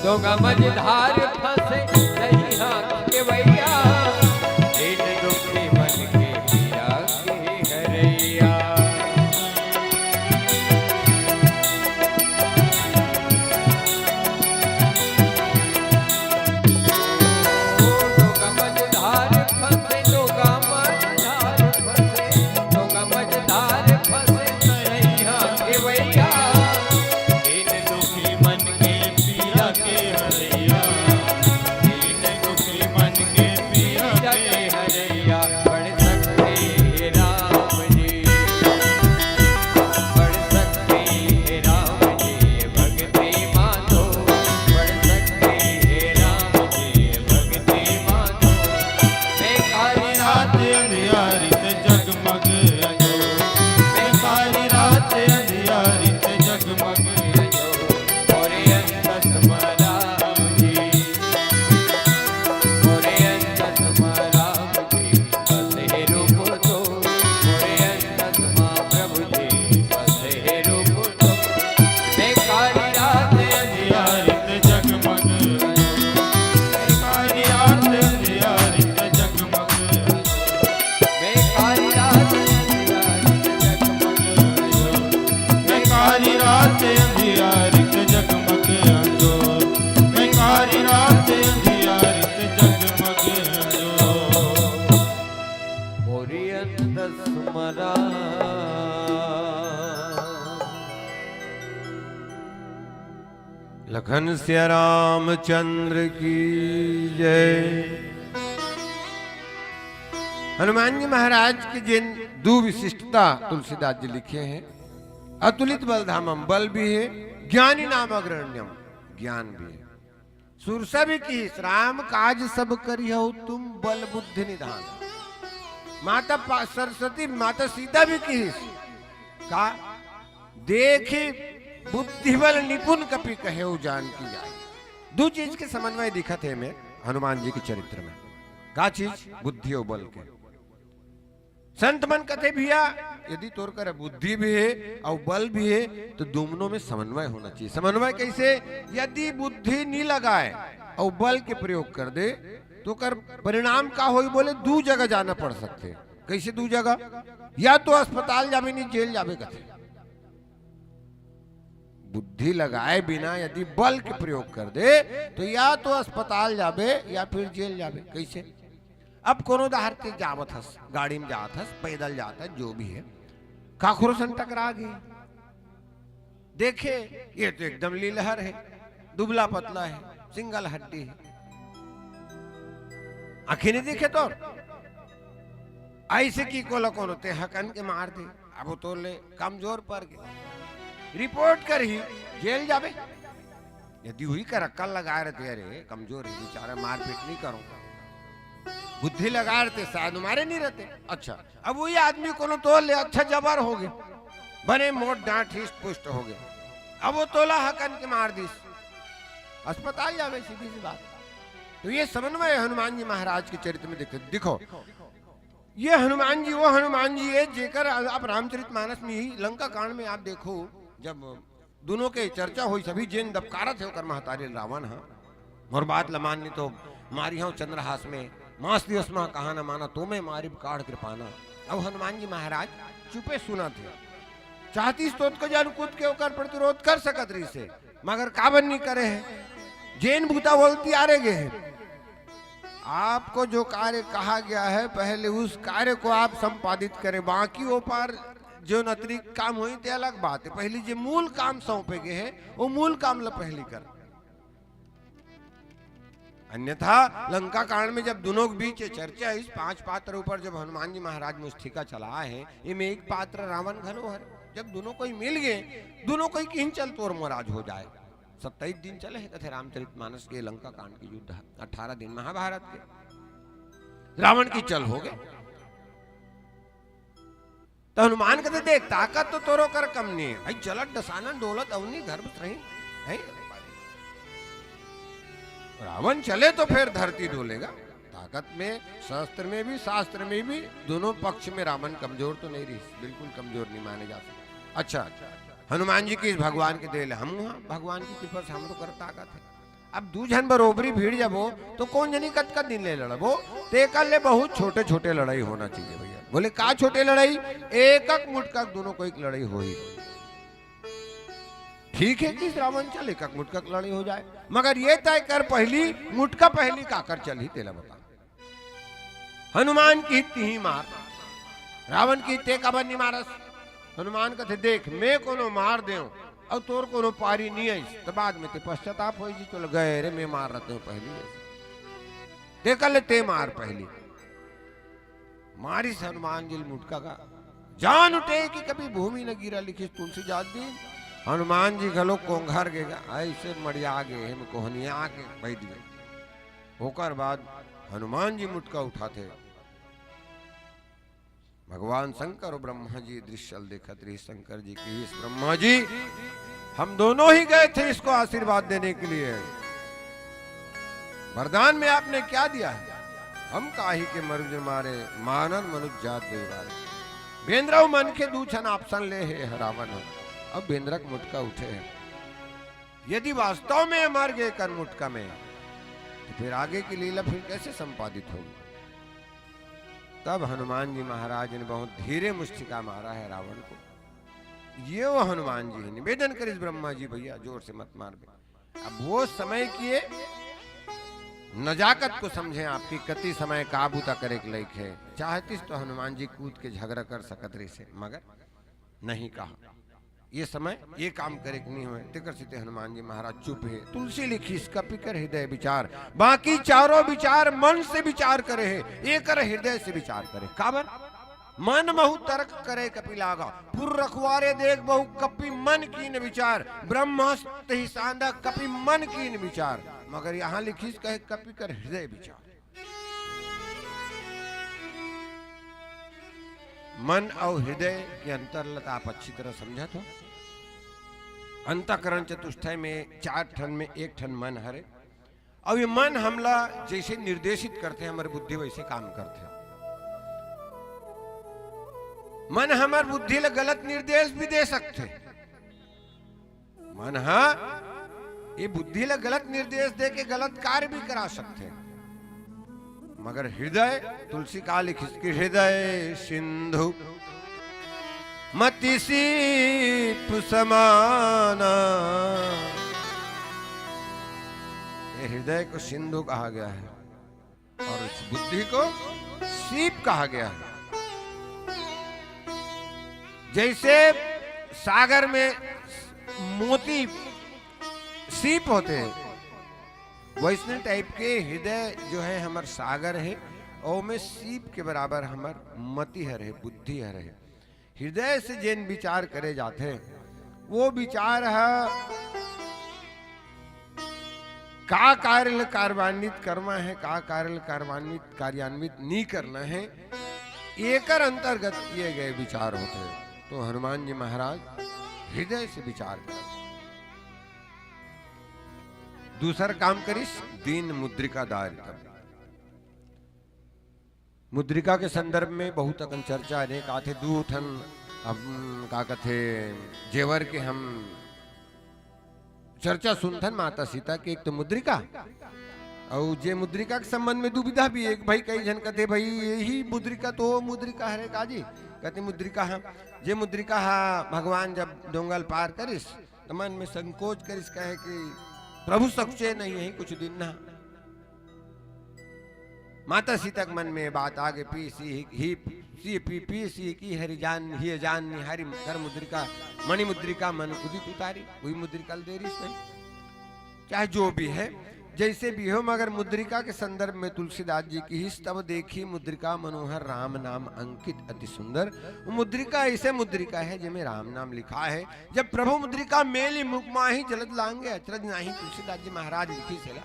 दोगा मझधार फंसे नहीं हाथ के वैया, दीन दुखी मन के पीरा के हरैया। लखन सिया रामचंद्र की जय। हनुमान जी महाराज के जिन दू विशिष्टता तुलसीदास जी लिखे हैं, अतुलित बल धामम, बल भी है, ज्ञानी नाम अग्रण्यम। ज्ञान भी हे। सुरसा भी किहिस, "राम काज सब करिहउ तुम बल बुद्धि निधान।" माता पा-, सरस्वती, माता सीता भी किहिस, का, "देखि बुद्धि बल निपुन कपि कहेउ जानकी जाय।" दू चीज के समन्वय दिखत हे एमे हनुमान जी के चरित्र में। का चीज? बुद्धि अउ बल के। संत मन कथे, "भैया, यदि तोर करा बुद्धि भी हे अउ बल भी हे, तो दुनों में समन्वय होना चाहिए।" समन्वय कैसे? यदि बुद्धि नी लगाय अउ बल के प्रयोग कर दे, तो ओकर परिणाम का होई? बोले, दू जगह जाना पड़ सकथे। कैसे दू जगह? या तो अस्पताल जाबे, नी जेल जाबे कथे। बुद्धि लगाए बिना यदि बल के प्रयोग कर दे, तो या तो अस्पताल जाबे या फिर जेल जाबे। कैसे? अब कोनो डहर ते जावत हस, गाड़ी में जात हस, पैदल जात हस, जो भी हे, काखरो सन टकरा गे। देखे, ये तो एकदम लीलहर हे, दुबला पतला हे, सिंगल हड्डी हे, आँखी नी दिखे तोर। अइसे कि कोला कोनो ते हकन के मार दे, अब वो तोर ले कमजोर पर गे। रिपोर्ट करही, जेल जाबे। यदि उही कर अक्कल लगाए रहते, "अरे, कमजोर हे बिचारा, मारपीट नी करों, बुद्धि लगाए रहते, शायद मारे नी रहते।" अच्छा, अब उही आदमी कोनो तोर ले अच्छा जबर हो गे, बने मोट डांट हिस्ट पुष्ट हो गे, अब वो तोला हकन के मार दिस, अस्पताल जाबे, सीधी सी बात। तो ये समन्वय हनुमान जी महाराज के चरित्र में दिखे। देखो, ये हनुमान जी वो हनुमान जी हे, जेकर आप रामचरित मानस में ही, लंका कांड में आप देखो, जब दुनों के चर्चा होइस, सभी जेन दबकारत हे ओकर महतारी ल रावण ह, "मोर बात ल मान, नी तो मारिहौं चंद्रहास में, मांस दिवस म कहा न माना, तो मैं मारिब काढ़ कृपाना।" अब हनुमान जी महाराज चुपे सुनत हे। चाहतिस तो ओतको जन कूद के ओकर प्रतिरोध कर सकत रहिस हे, मगर काबर नी करे हे? जेन बूता बोलती आरे गे हे। आपको जो कार्य कहा गया है, पहले उस कार्य को आप संपादित करें, बाकी वो पार जो अतिरिक्त काम होई, ते अलग बात हे। पहली जे मूल काम सौंपे गे हे, वो मूल काम ल पहली कर। अन्यथा लंका कांड में जब दुनों के बीच ये चर्चा, इस पांच पात्र ऊपर जब हनुमान जी महाराज मुस्तिका चलाए हे, इमे एक पात्र रावण घलो हरे। जब दुनों कोई मिल गे, दुनों कोई किहिन, "चल तोर मोर आज हो जाय।" सत्ताईस दिन चले हे, कथे रामचरित मानस के लंका कांड के युद्ध, अठारह दिन महाभारत के। रावण की चल हो गे। त हनुमान कथे, "देख, ताकत तो तोरो कर कम नी हे भाई, चलत डसानन, डोलत अवनी, घर में रही है।" रावण चले तो फिर धरती डोलेगा। ताकत में, शस्त्र में भी, शास्त्र में भी दुनों पक्ष में रावण कमजोर तो नहीं रहिस, बिल्कुल कमजोर नहीं माने जा सकते। अच्छा, हनुमान जी किहिस भगवान के देल, हम वहाँ भगवान की कृपा से हमरो कर ताकत हे। अब दू झन बरोबरी भिड़ जाबो, तो कोन जनी कतका दिन ले लड़बो? तेकर ले बहुत छोटे-छोटे लड़ई होना चाहिए भैया। बोले, "का छोटे लड़ई?" एकक मुटकक दुनों कोई के लड़ई होही। ठीक हे कि रावण चल एकक मुटकक लड़ई हो जाय, मगर ये तय कर पहिली, मुटका पहिली काकर चलही, तेला बता। हनुमान किहिस तिही मार, रावण किहिस ते काबर नी मारस? हनुमान कथे, "देख, मैं कोनो मार देंव अउ तोर कोनो पारी नी आइस, त बाद में ते पश्चाताप होइस, चल गए रे, मैं मार रहतेंव पहिली।" तेकर ले ते मार पहिली। मारिस हनुमान जी ल मुटका का, जान उठे कि कभी भूमि न गिरा, लिखिस तुलसीदास जी। हनुमान जी घलो कोंघर गे गा, अइसे मड़िया गे हे, कोहनिया के बइठ गे। ओकर बाद हनुमान जी मुटका उठाथे। भगवान शंकर अउ ब्रह्मा जी दृश्य ल देखत रहिस। शंकर जी किहिस, "ब्रह्मा जी, हम दोनों ही गए थे इसको आशीर्वाद देने के लिए, वरदान में आपने क्या दिया है? हम काहे के मनुज मारे, मानन मनुज जात दुई बारे।" बेंदरा अउ मनखे दू झन option ले हे रावण ह। अब बेंदरा के मुटका उठे हे। यदि वास्तव में मर गे कर मुटका में, तो फिर आगे की लीला फिर कैसे संपादित होगी? तब हनुमान जी महाराज ने बहुत धीरे मुस्तिका मारा है रावण को। ये वो हनुमान जी है, निवेदन करिस ब्रह्मा जी, "भैया, जोर से मत मार बे।" अब वो समय की ये नजाकत को समझें, आपकी कति समय का बूता करे के लायक है। चाहतिस तो हनुमान जी कूद के झगड़ा कर सकत रहिस हे, मगर नहीं कहा। ये समय ये काम करे के नहीं होय, तेकर सेती हनुमान जी महाराज चुप हे। तुलसी लिखिस, "कपि कर हृदय विचार।" बाकी चारों विचार मन से विचार करे हे, एकर हृदय से विचार करे। काबर? मन महु तर्क करे कपि लागा, पुर रखवारे देख बहु कपि मन कीन विचार। ब्रह्मास्त्र ही सांदा कपि मन कीन विचार। मगर यहाँ लिखिस कहे कपि कर हृदय विचार। मन अउ हृदय के अंतर ल त आप अच्छी तरह समझत हो। अंतःकरण चतुष्टय में चार ठन में एक ठन मन हरे। अउ ये मन हमला जैसे निर्देशित करथे, हमर बुद्धि वैसे काम करथे। मन हमर बुद्धि ल गलत निर्देश भी दे सकथे। मन ह ये बुद्धि ल गलत निर्देश दे के गलत कार्य भी करा सकथे। मगर हृदय, तुलसी का लिखिस कि हृदय सिंधु मति सीप समाना। ये हृदय को सिंधु कहा गया है और इस बुद्धि को सीप कहा गया है। जैसे सागर में मोती सीप होते हैं, वैसने टाइप के हृदय जो है हमर सागर है, और में सीप के बराबर हमर मति हर है, बुद्धि हर है। हृदय से जेन विचार करे जाथे, वो विचार ह का कार्य ल कार्यान्वित करना है, का कार्य ल कार्यान्वित, कार्यान्वित नहीं करना है, एकर अंतर्गत किए गए विचार होते हैं। तो हनुमान जी महाराज हृदय से विचार करते हैं। दूसर काम करिस, दीन मुद्रिका दारित। मुद्रिका के संदर्भ में बहुत अकन चर्चा, अनेक आथे। दू ठन, अब, का कथे, जेवर के हम चर्चा सुनथन माता सीता के। एक तो मुद्रिका, अउ जे मुद्रिका के संबंध में दुविधा भी, एक भाई, कई झन कथे, "भाई, यही मुद्रिका तो वो मुद्रिका हरे का जी?" कथे, "मुद्रिका ह, जे मुद्रिका ह भगवान जब डोंगल पार करिस, त मन में संकोच करिस, कहे कि प्रभु सकुचे नहीं है कुछ दिन ना।" माता सीता के मन में बात आगे, पी सी ही, ही सी पी, पी सी की हरि जान, ही जान निहारी, कर मुद्रिका, मणि मुद्रिका मन उदित उतारी, वही मुद्रिका ल दे रही इसमें। चाहे जो भी है, जैसे भी हो, मगर मुद्रिका के संदर्भ में तुलसीदास जी की हिस, "तब देखी मुद्रिका मनोहर राम नाम अंकित अति सुंदर।" वो मुद्रिका ऐसे मुद्रिका है जिसमें राम नाम लिखा है। जब प्रभु मुद्रिका मेली मुख माही, जलत लांगे अचरज नाही, तुलसीदास जी महाराज लिखिस एला।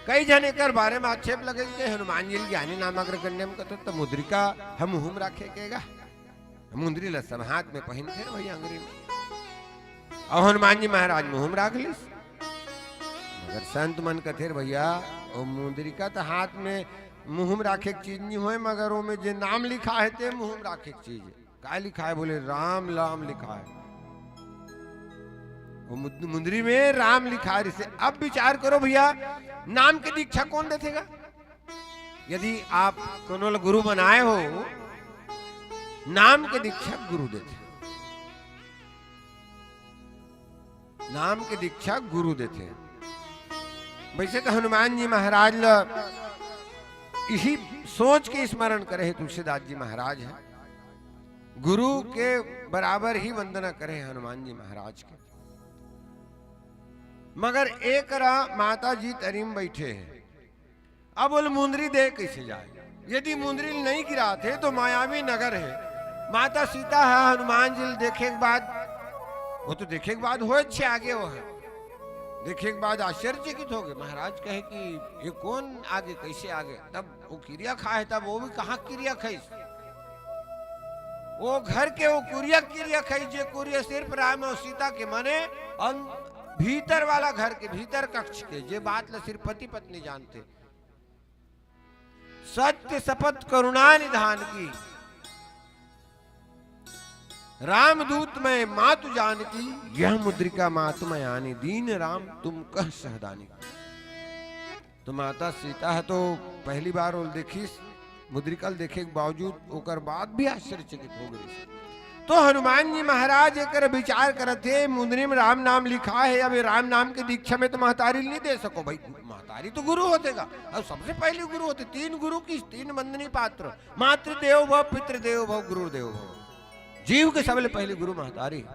कई झन एकर बारे में आक्षेप लगे कि हनुमान जी ल ज्ञानी नाम अग्रगण्य म कथो, त मुद्रिका ह मुहूं म राखे केगा। मुंदरी ल सब हाथ में पहिनथे न भैया, अंगरी में। अउ हनुमान जी महाराज मुहूं म राख लिस। मगर संत मन कथे, "रे भैया, ओ मुंदरिका त हाथ में, मुहूं म राखे के चीज नहीं होय, मगर ओमे जे नाम लिखा है, ते मुहूं म राखे के चीज है।" काय लिखा है? बोले, "राम नाम लिखा है।" वो मुद-, मुंदरी में राम लिखा है। इसे अब विचार करो भैया, नाम के दीक्षा कौन देथेगा? यदि आप कोनो ल गुरु बनाए हो, नाम के दीक्षा गुरु देथे, नाम के दीक्षा गुरु देथे। वैसे तो हनुमान जी महाराज ल इही सोच के स्मरण करे हे तुलसीदास जी महाराज ह, गुरु के बराबर ही वंदना करे हे हनुमान जी महाराज के। मगर एकरा माता जी तरी म बइठे हे, अब ओला मुंदरी दे कइसे जाय? यदि मुंदरी ल नइ गिरात हे तो मायावी नगर हे। माता सीता ह हनुमान जी ल देखे के बाद, वो तो देखे के बाद होय छे आगे, वो ह देखे के बाद आश्चर्यचकित हो गे। महाराज कहे कि ये कोन आगे, कइसे आगे? तब वो किरिया खाय हे, तब वो भी कहाँ किरिया खाइस? वो घर के वो कुरिया किरिया खाइस, जे कुरिया सिर्फ राम अउ सीता के, माने अन-, भीतर वाला घर के, भीतर कक्ष के, जे बात ल सिर्फ पति पत्नी जानथे। सत्य सपथ करुणा निधान की, रामदूत मैं मातु जानकी, यह मुद्रिका मातु मैं आनी, दीन राम तुम कह सहदानी। तो माता सीता ह तो पहली बार ओला देखिस, मुद्रिका ल देखे के बावजूद, ओकर बाद भी आश्चर्यचकित हो गे। तो हनुमान जी महाराज एकर विचार करत हे, मुंदरी में राम नाम लिखा हे, अब ये राम नाम के दीक्षा में तो महतारी ल नहीं दे सको भाई, महतारी तो गुरु होथे गा, अउ सबसे पहली गुरु होथे। तीन गुरु की, तीन वंदनीय पात्र, मातृदेव भव, पितृदेव भव, गुरुदेव भव। जीव के सबले पहली गुरु महतारी।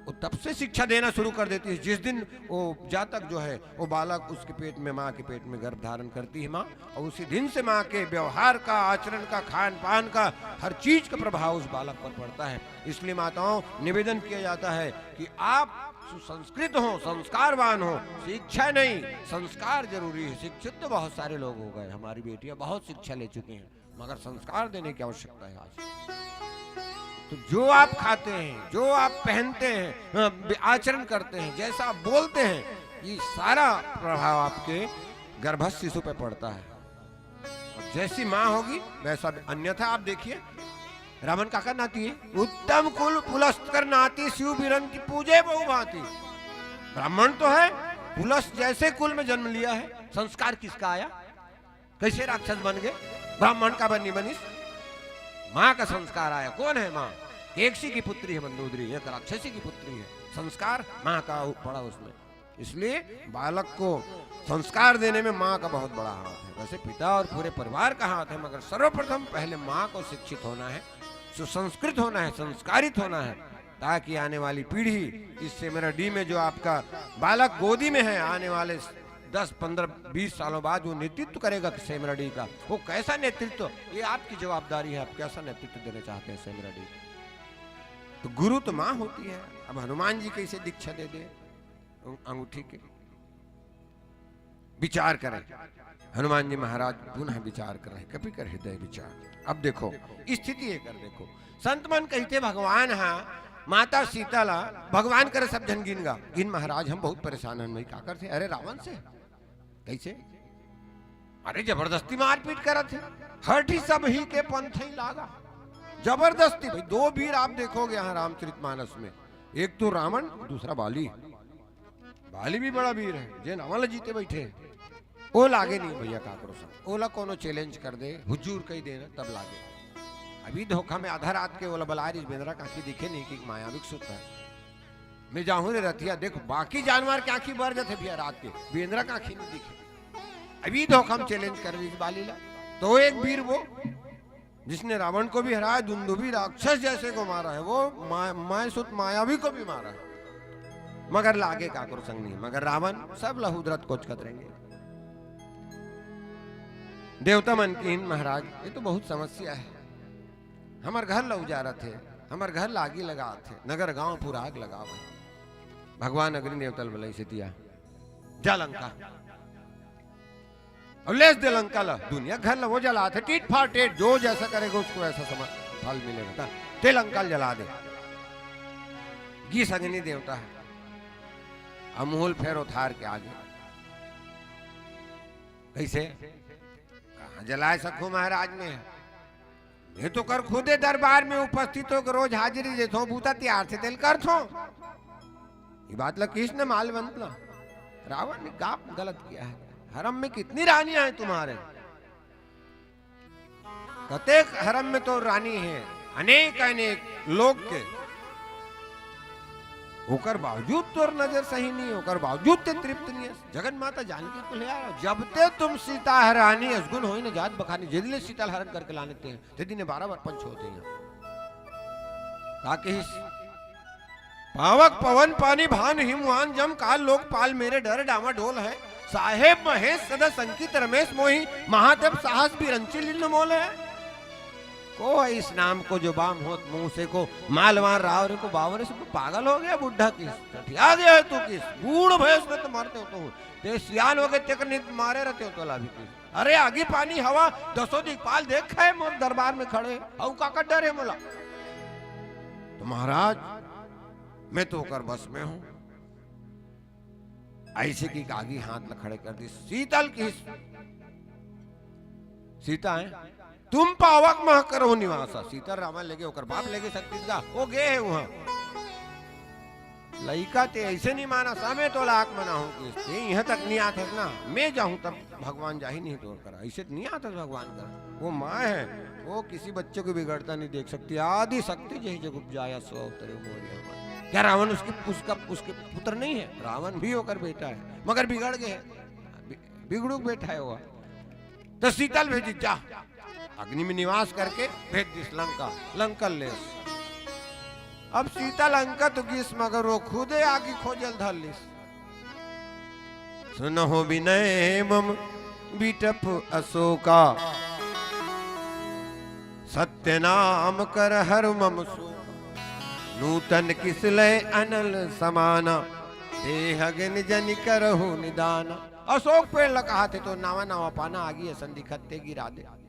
वो तब से शिक्षा देना शुरू कर देती है, जिस दिन वो जातक जो है, वो बालक उसके पेट में, माँ के पेट में गर्भ धारण करती है माँ, और उसी दिन से माँ के व्यवहार का, आचरण का, खान पान का, हर चीज का प्रभाव उस बालक पर पड़ता है। इसलिए माताओं, निवेदन किया जाता है कि आप सुसंस्कृत हो, संस्कारवान हो। शिक्षा नहीं, संस्कार जरूरी है। शिक्षित तो बहुत सारे लोग हो गए, हमारी बेटियां बहुत शिक्षा ले चुकी हैं, मगर संस्कार देने की आवश्यकता है आज। तो जो आप खाते हैं, जो आप पहनते हैं, अ, आचरण करते हैं, जैसा आप बोलते हैं, ये सारा प्रभाव आपके गर्भस्थ शिशु पे पड़ता है। और जैसी माँ होगी वैसा भी। अन्यथा आप देखिए, रावण काकर नाती है, उत्तम कुल पुलस्त कर नाती, शिव बिरन की पूजे बहुभांति। ब्राह्मण तो है, पुलस्त जैसे कुल में जन्म लिया है, संस्कार किसका आया? कैसे राक्षस बन गए? ब्राह्मण का बनी बनिस, माँ का संस्कार आया। कौन है माँ? एकसी की पुत्री है मंदोदरी, एक राक्षसी की पुत्री है। संस्कार माँ का पड़ा उसमें। इसलिए बालक को संस्कार देने में माँ का बहुत बड़ा हाथ है। वैसे पिता और पूरे परिवार का हाथ है, मगर सर्वप्रथम पहले माँ को शिक्षित होना है, सुसंस्कृत होना है, संस्कारित होना है, ताकि आने वाली पीढ़ी इस सेमरा डी में जो आपका बालक गोदी में है, आने वाले दस, पन्द्रह, बीस सालों बाद वो नेतृत्व करेगा सेमरा डी का। वो कैसा नेतृत्व, ये आपकी जवाबदारी है, आप कैसा नेतृत्व देना चाहते हैं सेमरा डी। तो गुरु तो माँ होती है। अब हनुमान जी कैसे दीक्षा दे दे अंगूठी के? विचार करें। हनुमान जी महाराज पुनः विचार कर रहे हैं, कपि कर हृदय विचार। अब देखो, स्थिति ये कर देखो, संत मन कहिथे भगवान हा माता सीता ला भगवान करे सब झन गिन गा। गिन महाराज, हम बहुत परेशान हन भाई, का करथे? अरे रावण से। कैसे? अरे जबरदस्ती मारपीट करत हे, हठ ही सब ही के पंथ ही लागा। जबरदस्ती भाई, दो वीर आप देखोगे यहाँ रामचरितमानस में, एक तो रावण, दूसरा बाली। बाली भी बड़ा वीर है, जेन रावण ला जीते बैठे। ओ लागे नहीं भैया काकरो संग, ओला कोनो चैलेंज कर दे, हुजूर कही देना तब लागे। अभी धोखा में आधा रात के ओला बला रही, बेंदरा काकी दिखे नहीं कि मायाविक सुत है। मैं जाहूं रे रतिया, देख बाकी जानवर के आंखी बर जाथे भैया रात के, बेंदरा काकी नहीं दिखे। अभी धोखा में चैलेंज कर रही बाली ला, तो एक वीर वो जिसने रावण को भी हराया, दुंदुभी राक्षस जैसे को मारा है, वो मा-, माय सुत मायावी को भी मारा है, मगर लागे काकरो संग नहीं। मगर रावण सब लहुदरत कोचकत रहेंगे। देवता मन की महाराज, ये तो बहुत समस्या है। हमर घर ला उजारत हे, हमर घर ला आगी लगात हे, नगर गांव पूरा आग लगाव हे। भगवान अग्नि देवता ल बलई से दिया, जा लंका। अब लेस दे लंका ला, दुनिया घर ला वो जलात हे, टीट फाट टेट, जो जैसा करेगा उसको वैसा समझ फल मिलेगा। ता ते लंका ला जला दे। गीस अग्नि देवता हे, अमूल फेर उथार के आगे। कैसे? कहाँ जलाए सकूं महाराज में? मैं तो कर खुदे दरबार में उपस्थित होकर रोज हाजिरी देथो, बूता तियार से तेल करथो। ये बात ला किसने मालवंत ला? रावण ने काम गलत किया है। हरम में कितनी रानियां हैं तुम्हारे? कतेक हरम में तो रानी है, अनेक अनेक लोग के। ओकर बावजूद तोर नजर सही नहीं, ओकर बावजूद ते तृप्त नहीं है। जगन माता जानकी को ले आया, जब ते तुम सीता हरानी असगुन होई न जात बखानी, जेदिन ले सीता हरण करके लाने ते हैं, तेदिन बारह बार पंच होते हैं। का कहिस? पावक पवन पानी भान हिमवान जम काल लोकपाल मेरे डर डावाडोल है। साहेब महेश सदा संकित रमेश मोही महादेव साहस बिरंची लिन्न मोल है। को है इस नाम को जो बाम होत मुंह से को मालवान राव रे को बावरे से पागल हो गया बुढ़ा किस? टटिया गया है तू किस? बूढ़ भैंस में तो मरते हो तो। ते सियान हो गए तेकर नित मारे रहते हो तो लाभी किस? अरे आगी पानी हवा दसों दिखपाल देख है मोर दरबार में खड़े। अउ का का डर है मोला? तो महाराज मैं तो ओकर बस में हूं। ऐसे की आगी हाथ ला खड़े कर दी। सीतल की सीता है, तुम पावक मह करो निवासा। सीता रामा लेगे, ओकर बाप लेगे शक्ति का, वो गए है वहां। लइका ते ऐसे नहीं माना, समय तो लाख मना हो कि ते यहां तक नहीं आते ना, मैं जाऊं तब भगवान जाही नहीं तोर करा, ऐसे तो नहीं आता भगवान करा। वो माँ है, वो किसी बच्चे को बिगड़ता नहीं देख सकती। आदि शक्ति जही जग उपजाया सो अवतरे मोरिया माँ। क्या रावण उसकी, उसका, उसके पुत्र नहीं है? रावण भी होकर बेटा है, मगर बिगड़ गए, बि-, बिगड़ू बेटा है वो। तो सीतल भेजी, जा अग्नि में निवास करके भेज दिस लंका, लंकल लेस। अब सीता लंका तो गिस, मगर वो खुदे आगी खोजल धर लिस। सुनहु विनय मम बिटप अशोका, सत्य नाम कर हर मम शोक। नूतन किस लय अनल समाना, देह अग्नि जनि करहु निदाना। अशोक पेड़ ल कहाथे तो नावा नावा पाना आगी असन दिखत ते गिरा दे।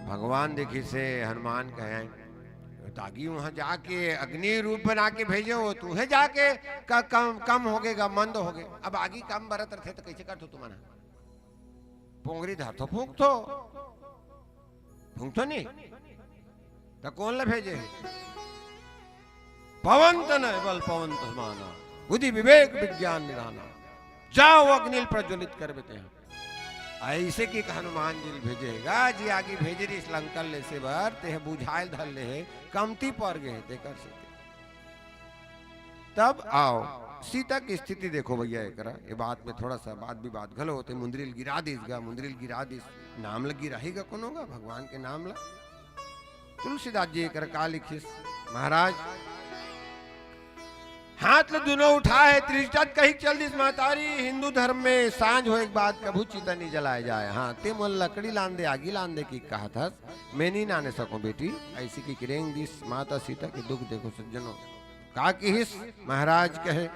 भगवान देखिस हे, हनुमान कहे, "त आगी वहां जाके अग्नि रूप बना के भेजे हो, तुहे जाके क-, कम, कम होगे गा, मंद होगे।" अब आगी कम बरत रथे त कइसे करथो तुमन ह? पोंगरी धरथो, फूंकथो, फूंकथो नी? त कोन ल भेजे हे? पवन तनय बल पवन समाना, बुद्धि विवेक विज्ञान निधाना। जाओ अग्नि ल प्रज्वलित करबे तेहा। अइसे कि हनुमान जी ल भेजे हे गा, जी आगी भेजे रिहिस लंका ल लेसे बर, तेह बुझाय ल धर ले हे, कमती पर गे हे, तेकर सेती। तब आओ, सीता के स्थिति देखो भैया, एकरा, ये बात में थोड़ा सा वाद विवाद घलो होथे, मुंदरी ल गिरा दिस गा, मुंदरी ल गिरा दिस, नाम ल गिराही गा कोनो गा, भगवान के नाम ल। तुलसीदास जी एकर का लिखिस, महाराज, हाथ ल दुनो उठाय हे, त्रिजटा त कहिके चल दिस, महतारी, हिंदू धर्म में सांझ होय के बाद कभू चिता नी जलाय जाय। हां, ते मोला लकड़ी लान दे, आगी लान दे कि कहत हस, मैं नी लाने सकों बेटी, अइसे कहिके रेंग दिस। माता सीता के दुख देखो सज्जनों, का किहिस महाराज कहे,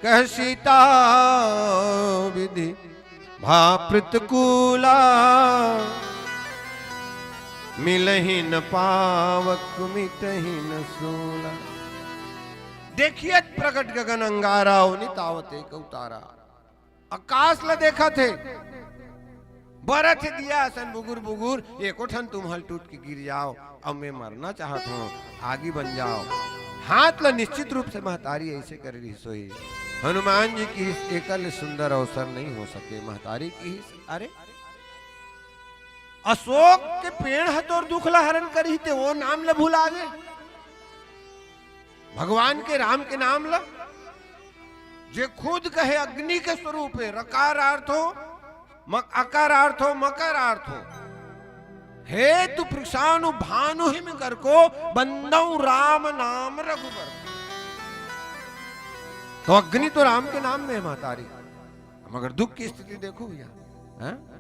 कह सीता विधि भा प्रतिकूला, मिलहि न पावक मिटहि न सूला। देखियत प्रगट गगन अंगारा, अवनी तावत एक अवतारा। आकाश ल देखत हे, बरत हे दिया असन बुगुर बुगुर, एको ठन तुम्हल टूट के गिर जाओ, अब मैं मरना चाहत हूं, आगी बन जाओ। हाथ ल निश्चित रूप से महतारी अइसे करे रिहिस होही। हनुमान जी किहिस, एकर ले सुंदर अवसर नहीं हो सके। महतारी किहिस, अरे, अशोक के पेड़ ह तोर दुख ल हरण करही, ते वो नाम ल भुला गे। भगवान के राम के नाम ल, जे खुद कहे अग्नि के स्वरूप हे, रकारार्थो मक-, अकारार्थो मकारार्थो, हेतु पुरुषानु भानु हिम कर को, बंदौ राम नाम रघुबर। तो अग्नि तो राम के नाम में हे महतारी, मगर दुख के स्थिति देखो भैया, हैं?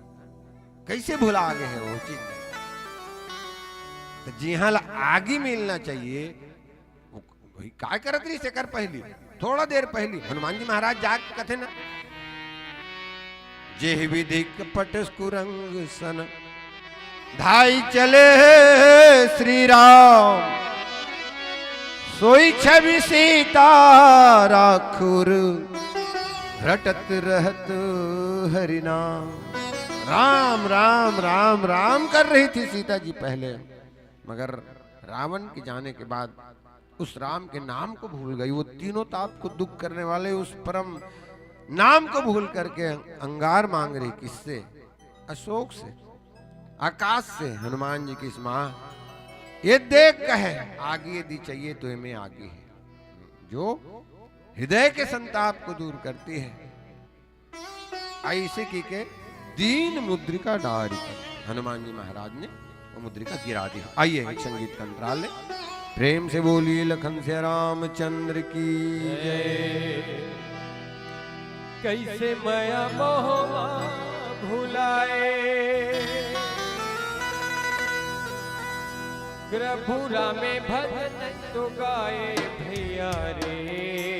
कइसे भुला गे हे वो चीज। त जिहां ल आगी मिलना चाहिए, वो भाई काय करत रहिस एकर पहिली, थोड़ा देर पहिली हनुमान जी महाराज जाके कथे ना, "जेहि विधि कपट कुरंग सन, धाई चले श्री राम, सोई छवि सीता राखुर, रटत रहत हरि नाम।" राम, राम, राम, राम कर रही थी सीता जी पहले, मगर रावण के जाने के बाद उस राम के नाम को भूल गई। वो तीनों ताप को दुख करने वाले उस परम नाम को भूल करके अंगार मांग रही। किससे? अशोक से, आकाश से। हनुमान जी किहिस, मां, ये देख कहे, आगी यदि चाहिए तो ये में आगी है, जो हृदय के संताप को दूर करती है। अइसे कहिके दीन मुद्रिका डारि। हनुमान जी महाराज ने वो मुद्रिका गिरा दी। आइए, एक संगीत का अंतराल ले। प्रेम से बोलिए लखन सिया रामचंद्र की जय। कइसे मया मोह भुलाए, प्रभु रामे भजन तो गाए भैया रे।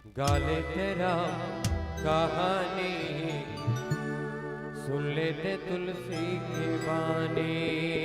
गा लेते राम कहानी, सुन लेते तुलसी की बानी।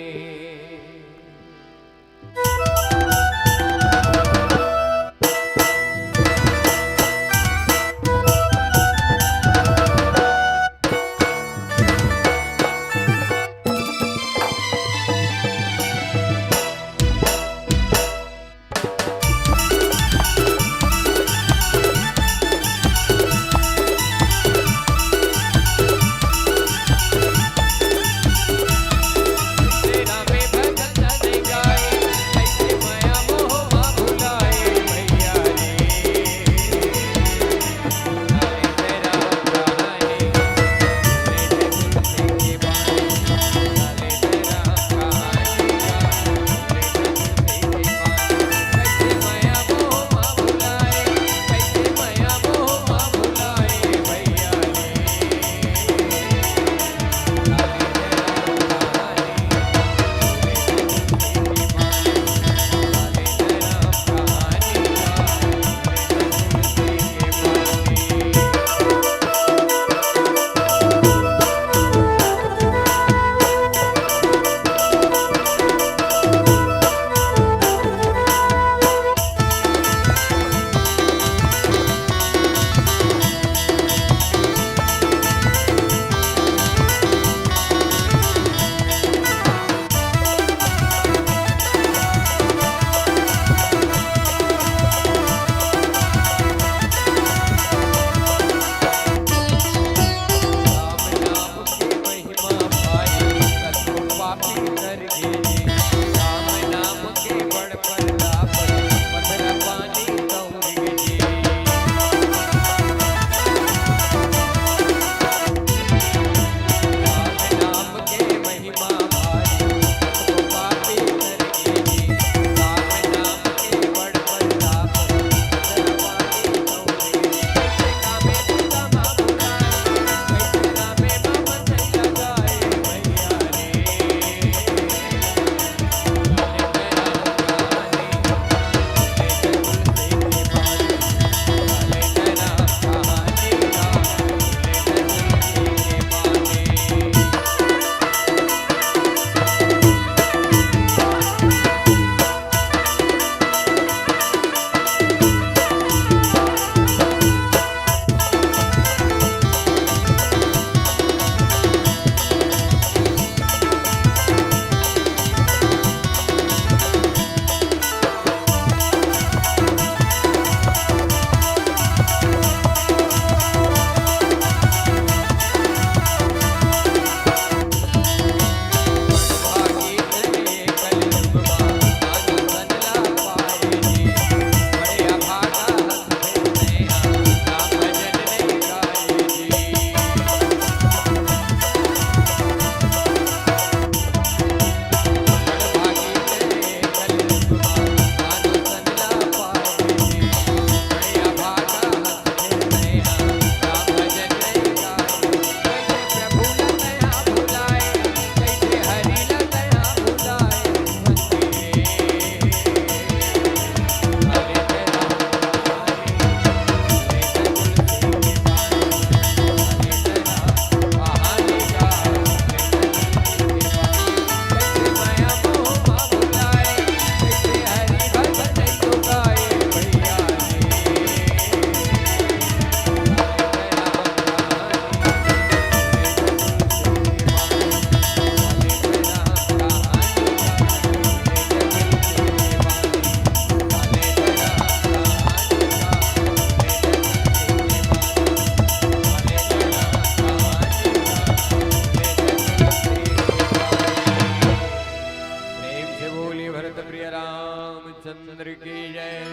चंद्र की जय।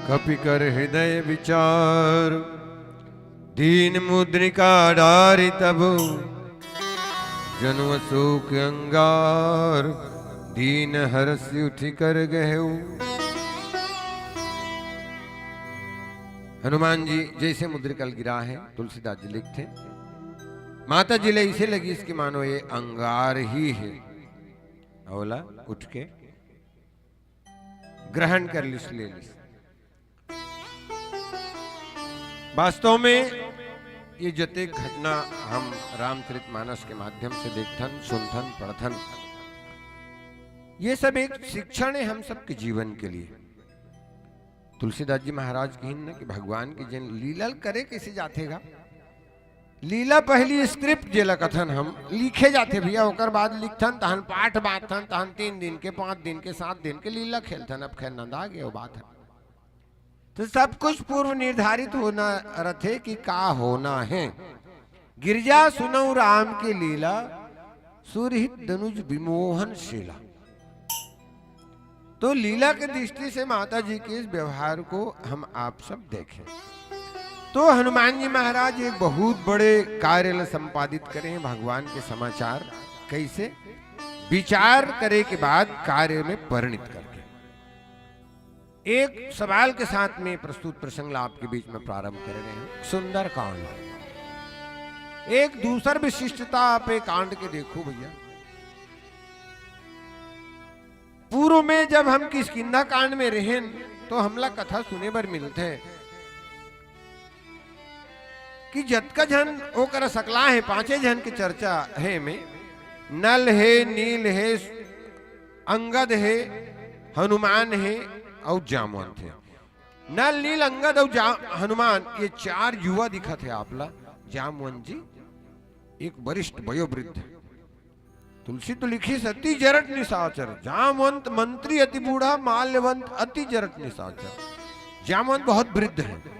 कपि कर हृदय विचार, दीन मुद्रिका डारि तब, जनु अशोक अंगार, दीन हरषि उठि कर गहेउ। हनुमान जी जैसे मुद्रिका ल गिराहे, तुलसीदास जी लिखथे, माता जी ल अइसे लगिस कि मानो ये अंगार ही हे। ओला उठ के ग्रहण कर लिस, ले लिस। वास्तव में ये जतेक घटना हम रामचरित मानस के माध्यम से देखथन, सुनथन, पढ़थन, ये सब एक शिक्षण है हम सबके जीवन के लिए। तुलसीदास जी महाराज कहिन न कि भगवान के जेन लीला ल करे कइसे जाथे गा। लीला पहली script जेला कथन हम, लिखे जाथे भैया, ओकर बाद लिखथन, तहन पाठ बांधथन, तहन तीन दिन के, पांच दिन के, सात दिन के लीला खेलथन। अब खैर नंदा गे वो बात है, तो सब कुछ पूर्व निर्धारित होना रथे कि का होना है। गिरजा सुनउ राम के लीला, सुरहित दनुज विमोहन शीला। तो लीला की दृष्टि से माता जी के इस व्यवहार को हम आप सब देखें। तो हनुमान जी महाराज एक बहुत बड़े कार्य ल संपादित करे हैं, भगवान के समाचार कैसे विचार करे के बाद कार्य में परिणित करके। एक सवाल के साथ में प्रस्तुत प्रसंग ला आपके बीच में प्रारंभ कर रहे हैं। सुंदरकांड, एक दूसर विशिष्टता आप एक कांड के देखो भैया। पूर्व में जब हम किष्किंधा कांड में रहेन, तो हमला कथा सुने बर मिलथे कि जतका झन ओकर सकला हे, पांचे झन के चर्चा हे में, नल हे, नील हे, अंगद हे, हनुमान हे अउ जामवंत हे। नल, नील, अंगद अउ जा-, हनुमान, ये चार युवा दिखत हे आपला। जामवंत जी एक वरिष्ठ वयोवृद्ध। तुलसी तो लिखिस अति जरट निशाचर, जामवंत मंत्री अति बूढ़ा, माल्यवंत अति जरट निशाचर। जामवंत बहुत वृद्ध है,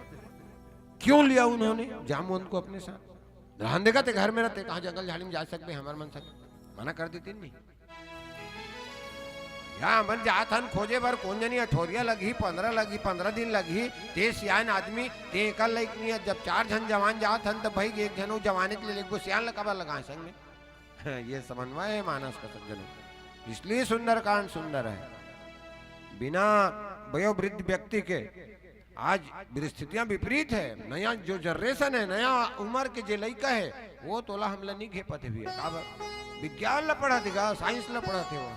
क्यों लिया उन्होंने जामवंत को अपने साथ? रहन देगा ते घर में रहते, कहाँ जंगल झाड़ी में जा सकबे, हमर मन सकबे, मना कर देते नहीं। या हमन जात हन खोजे बर, कोन जनी अठोरिया लगही, पंद्रह लगही, पंद्रह दिन लगही, ते सियान आदमी, ते एकर लइक नहीं है। जब चार झन जवान जात हन, तब भाई एक झन वो जवाने के लिए एक गो सियान ल काबर लगाए संग में? ये समन्वय है मानस का सज्जनों। इसलिए सुंदरकांड सुंदर है। बिना वयोवृद्ध व्यक्ति के आज परिस्थितियां विपरीत है। नया जो generation है, नया उम्र के जे लइका है, वो तोला हमला नहीं घेपत हे भैया। काबर? विज्ञान ला पढ़त हे गा, science ला पढ़त हे वो।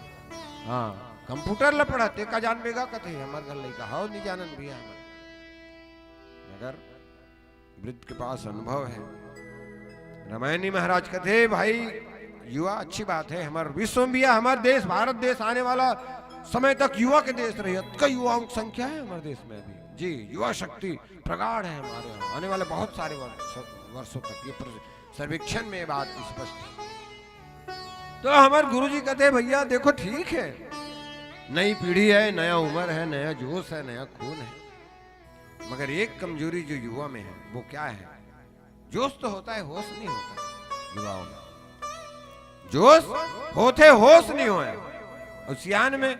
हाँ, computer ला पढ़त हे, का जान बेगा कथे, हमर घर लइका हव, नहीं जानन भैया हमर। मगर वृद्ध के पास अनुभव है। रामायणी महाराज कथे, भाई, युवा अच्छी बात है, हमर विश्व में भी है, हमर देश, भारत देश आने वाला समय तक युवा के देश रही, अतका युवाओं की संख्या है हमर देश में अभी। जी, युवा शक्ति प्रगाढ़ है हमारे यहाँ, आने वाले बहुत सारे वर्ष-, वर्षों तक। ये प्र-, सर्वेक्षण में ये बात स्पष्ट है। तो हमर गुरुजी कथे, भैया, देखो, ठीक है, नई पीढ़ी है, नया उम्र है, नया जोश है, नया खून है, मगर एक कमजोरी जो युवा में है, वो क्या है? जोश तो होता है, होश नहीं होता युवाओं में। जोश होथे, होश नहीं होय। अउ सियान में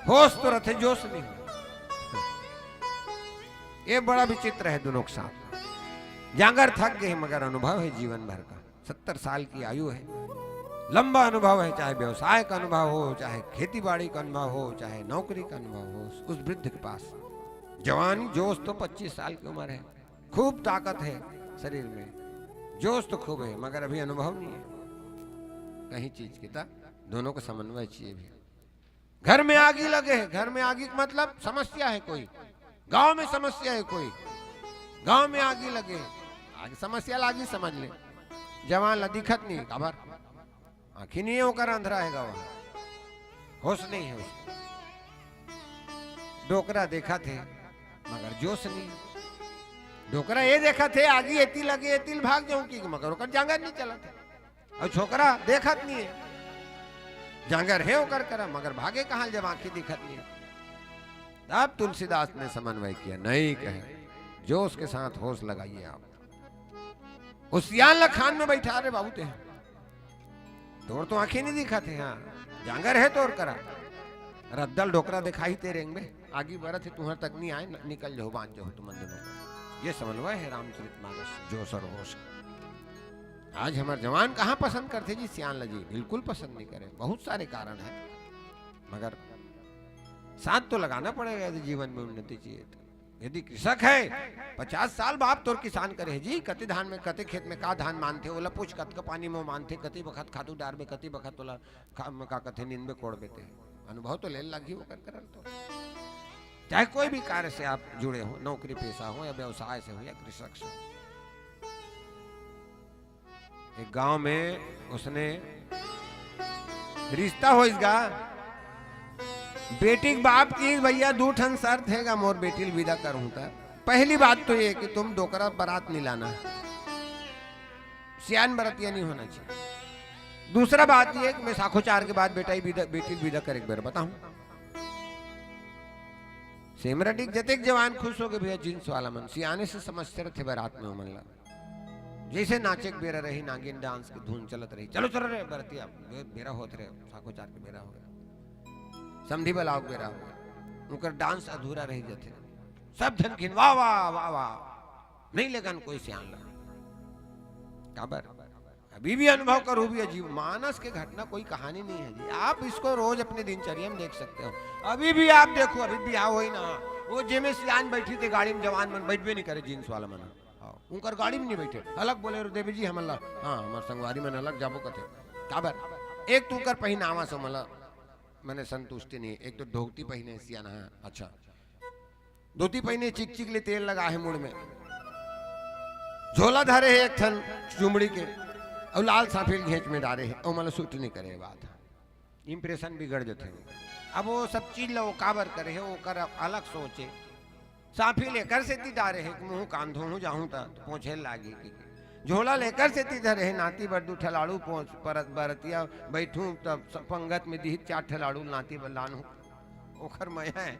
होश तो रथे, जोश नहीं होय। ये बड़ा विचित्र है दोनों के साथ। जांगर थक गए, मगर अनुभव है जीवन भर का। सत्तर साल की आयु है, लंबा अनुभव है, चाहे व्यवसाय का अनुभव हो, चाहे खेती बाड़ी का अनुभव हो, चाहे नौकरी का अनुभव हो। उस वृद्ध के पास जवानी, जोश तो पच्चीस साल की उम्र है, खूब ताकत है शरीर में, जोश तो खूब है, मगर अभी अनुभव नहीं है कहीं चीज की। ता दोनों का समन्वय चाहिए भी। घर में आगी लगे है, घर में आगी का मतलब समस्या है कोई, गांव में समस्या है कोई, गांव में आगी लगे है, आग समस्या लागी समझ ले। जवान ला दिखत नहीं, काबर? आँखी नहीं है ओकर, अंधरा है गवा, होश नहीं है उसको। डोकरा देखत हे, मगर जोश नहीं। डोकरा ये देखत हे, आगी एती लगे, एती ल भाग जाऊं कि, मगर ओकर जांगर नहीं चलत हे। अउ छोकरा देखत नहीं है, जांगर है ओकर करा, मगर भागे कहाँ जब आँखी दिखत नहीं है। तब तुलसीदास ने समन्वय किया, नहीं कहे, जोश के साथ होश लगाइए आप। उस सियान ला खान में बैठा, अरे बाबू ते, तोर तो आँखी नहीं दिखत हे, हाँ, जांगर है तोर करा, रद्दल डोकरा दिखाई ते रेंगबे, आगी बरत हे, तुहर तक नहीं आए, न-, निकल जाओ, बांच जाओ तुमन दोनों। ये समन्वय है रामचरित मानस जो सरोस। आज हमर जवान कहाँ पसंद करथे जी सियान ल जी? बिल्कुल पसंद नहीं करे। बहुत सारे कारण है, मगर साथ तो लगाना पड़ेगा यदि जीवन में उन्नति चाहिए तो। यदि कृषक है, पचास साल बाप तोर किसान करे है जी, कति धान में, कति खेत में का धान मानथे, ओला पूछ, कतका पानी में मानथे, कति बखत खातू डारबे, कति बखत ओला का, का कथे, नींदबे कोड़बे ते। अनुभव तो ले लागही ओकर करल तो। चाहे कोई भी कार्य से आप जुड़े हो, नौकरी पेशा हो या व्यवसाय से हो या कृषक से हो। एक गांव में उसने रिश्ता होइस गा, बेटी के बाप की, "भैया, दू ठन शर्त हे गा, मोर बेटी ल विदा करहूं त।" पहली बात तो ये कि तुम डोकरा बारात नहीं लाना, सियान बरतिया नहीं होना चाहिए। दूसरा बात ये कि मैं साखोचार के बाद बेटा ही विदा, बेटी ल विदा करे के बेर बताऊं। सेमरा डीक जतेक जवान खुश हो गए भैया, जींस वाला मन सियाने से समझते रहते बारात में ओमन ला। जैसे नाचे के बेरा रही, नागिन डांस की धुन चलत रही, "चलो, चलो रे बरतिया, बे-, बेरा होत रे, साखोचार के बेरा हो गया, समधी बलाव के बेरा हो गया।" उनकर डांस अधूरा रह जाते। सब धन खिन, "वाह, वाह, वाह, वाह।" नहीं लेगन कोई सियान लगा। काबर? अभी भी अनुभव करो भी अजीब। मानस के घटना कोई कहानी नहीं है जी, आप इसको रोज अपने दिनचर्या में देख सकते हो। अभी भी आप देखो, अभी बिहाव होई ना, वो जेमे सियान बैठी थे गाड़ी में, जवान मन बैठबे नहीं करे, जींस वाला मन। हाँ, उनकर गाड़ी में नहीं बैठे, अलग बोले, "देवी जी, हमन ला, हाँ, हमार संगवारी मन अलग जाबो कथे।" काबर? एक तो उनकर पहनावा से मला मने संतुष्टि नहीं, एक तो धोती पहने सियान, हाँ, अच्छा, धोती पहने, चिकचिक ले तेल लगा है मुड़ में, झोला धरे है एक ठन चुमड़ी के, और लाल साफी ल घेंच में डारे है, और मला सूट नहीं करे बात। Impression बिगड़ जथे। अब वो सब चीज ला वो काबर करे हे, ओकर अलग सोच हे। साफी ल एकर सेती डारे हे कि मुंह कान धोहूं जाहूं त पोंछे लागी कि। झोला ल एकर सेती धरे हे, नाती बर दू ठलाड़ू पोंछ, परत बरतिया बैठूं त स-, पंगत में दिही चार ठलाड़ू नाती बर लानहूं। ओकर मया हे।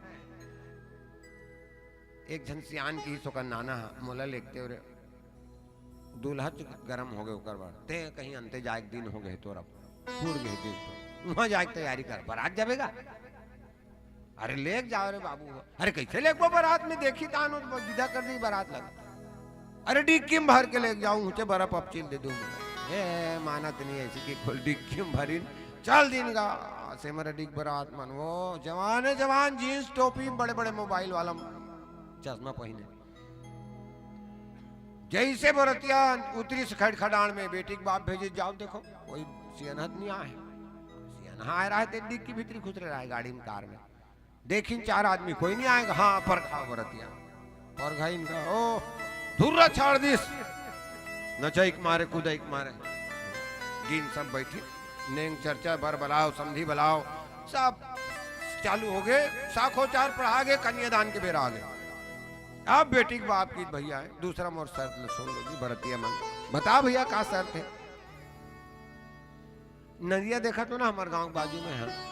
एक झन सियान किहिस ओकर नाना ह, "मोला लेगते रे।" दूल्हा च गरम हो गए ओकर बर, "ते कहीं अंते जाए के दिन हो गए तोर, अब पूर गए दिन तो, वहां जाए के तैयारी कर, बारात जाबे गा।" "अरे लेग जाओ रे बाबू।" "अरे कैसे लेगबो बारात में, देखी तान विदा कर दी बारात लग।" "अरे डिक्की में भर के लेग जाऊं, उचे बर्फ अब चील दे दूं।" ए, मानत नहीं ऐसी कि खोल डिक्की में भरिन, चल दिन गा। सेमरा डीक बारात मन, वो जवान है जवान, जींस टोपी, बड़े बड़े मोबाइल वाला चश्मा पहने। जैसे बरतिया उतरी से खड़ खडान में, बेटी के बाप भेजे, "जाओ देखो, कोई सियनहत नहीं आए।" सियनहा आए रहे ते डिक्की भीतरी खुसरे रहे गाड़ी में, कार में। देखिन चार आदमी, कोई नहीं आएगा। हाँ, परघा बरतिया। परघा इनका, ओ, धुर्रा छाड़ दिस। नचई के मारे, कूदई के मारे। गिन सब बैठे, नेंग चर्चा, बर बलाव, समधी बलाव, सब चालू हो गए। साखोचार पढ़ा गए, कन्यादान के बेरा आ गए। अब बेटी के बाप की भैया है, दूसरा मोर शर्त ल सुन लो जी, बरतिया मन। बता भैया, का शर्त है? नदिया देखत हो ना, हमार गांव के बाजू में है,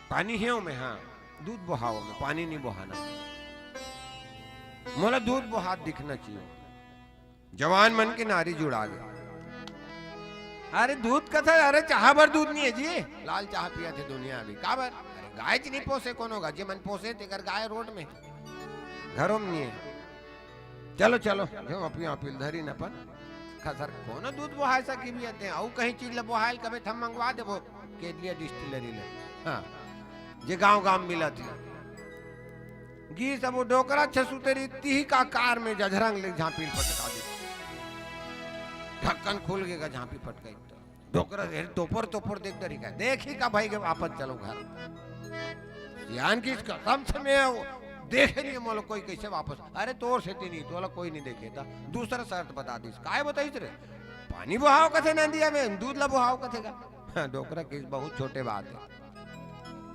पानी हे ओमे, हाँ, दूध बोहाओ में, पानी नहीं बोहाना। मोला दूध बोहात दिखना चाहिए। जवान मन के नारी जुड़ा गए। अरे दूध कथा, अरे चाहा बर दूध नहीं है जी, लाल चाहा पिया थे दुनिया अभी। काबर? अरे गाय च नहीं पोसे कोनो गा, जे मन पोसे तेकर गाय रोड में, घरों में नहीं है। चलो, चलो, जो अपी अपील धरी न अपन। खसर कोनो दूध बोहाय सकी भी आते हैं, अउ कहीं चीज ल बोहाय ल कबे त हम मंगवा देबो, केदलिया distillery ले। हाँ, जे गांव गांव मिलत हे। गी सब वो डोकरा छसुतरी तिही का कार में जझरंग ले झांपी ल पटका दे। ढक्कन खुल गए का झांपी पटकाई तो। डोकरा रे तोपर तोपर देख डरी का, देखी का भाई के वापस चलो घर। सियान की कसम से मैं वो देखे नहीं मोला कोई कैसे वापस, अरे तोर सेती नहीं, तोला कोई नहीं देखे था, दूसरा शर्त बता दिस। काय बताइस रे? पानी बोहाव कथे नदिया में, दूध ला बोहाव कथे का? हाँ, डोकरा किस बहुत छोटे बात है।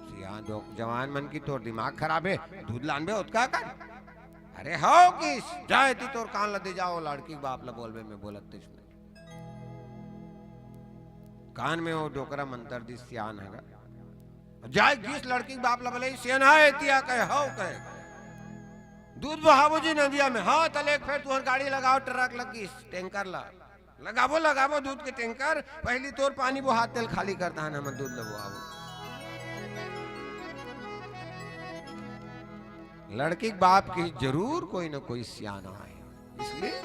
सियान डो-, जवान मन की तोर दिमाग खराब है, दूध लानबे ओतका कर। अरे हो किस, जाए ती तोर कान ला दे जाओ, लड़की के बाप ला बोलबे मैं बोलत तिस। कान में वो डोकरा मंतर दिस सियान हगा। जाए गिस लड़की के बाप ला बोले, "सियान है तिया?" कहे, "हव," कहे। "दूध बहाबो जी नदिया में?" "हाँ।" "तले एक फेर तुहर गाड़ी लगाओ, ट्रक लग गिस, टैंकर ला। लगाबो, लगाबो दूध के टैंकर, पहली तोर पानी बोहा, तेल खाली कर, तहान हमर दूध ला बोहाबो।" लड़की के बाप के जरूर कोई ना कोई सियाना है, इसलिए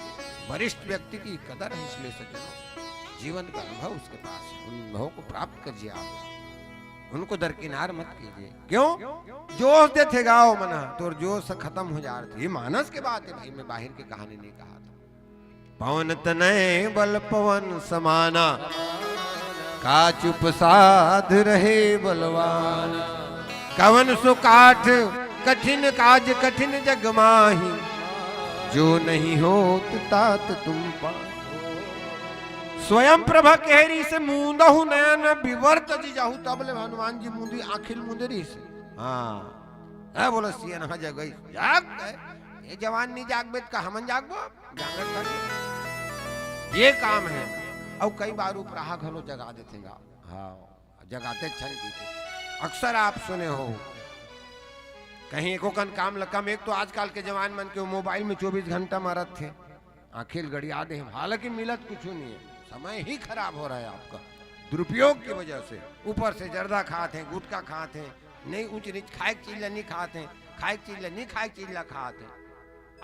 वरिष्ठ व्यक्ति की कदर है। इसलिए सज्जनों, जीवन का अनुभव उसके पास है, उन अनुभवों को प्राप्त कीजिए आप, उनको दरकिनार मत कीजिए। क्यों? जोश देथे गाँव मना, तोर जोश खत्म हो जा रही। ये मानस के बात है भाई, मैं बाहर की कहानी नहीं कहा था। पवन तनय बल पवन समाना, का चुप साध रहे बलवान। कवन सो काठ कठिन काज कठिन जग माही, जो नहीं होत तात तुम पाही। स्वयं प्रभा कह रही से, मूंदहु नयन विवर तजि जाहु। तब ले हनुमान जी मूंदी आँखिल मूंदे रही से। हाँ, है बोलो सियन हाँ जग गई, जाग गए। ये जवान नहीं जागबे त का हमन जागबो? जागत कर। ये काम है। और कई बार उपराहा घलो जगा देते गा। हाँ, जगाते क्षण की थी। अक्सर आप सुने हो, कहीं एको कन काम लकम। एक तो आजकल के जवान मन के मोबाइल में चौबीस घंटा मारत थे, आँखिल गड़िया दे, हालांकि मिलत कुछ नहीं है, समय ही खराब हो रहा है आपका दुरुपयोग की वजह से। ऊपर से जर्दा खात हैं, गुटखा खात हैं, नहीं ऊंच नीच खाए के चीज ला नहीं खात हैं, खाए के चीज ला नहीं खाए के चीज ला खात हैं,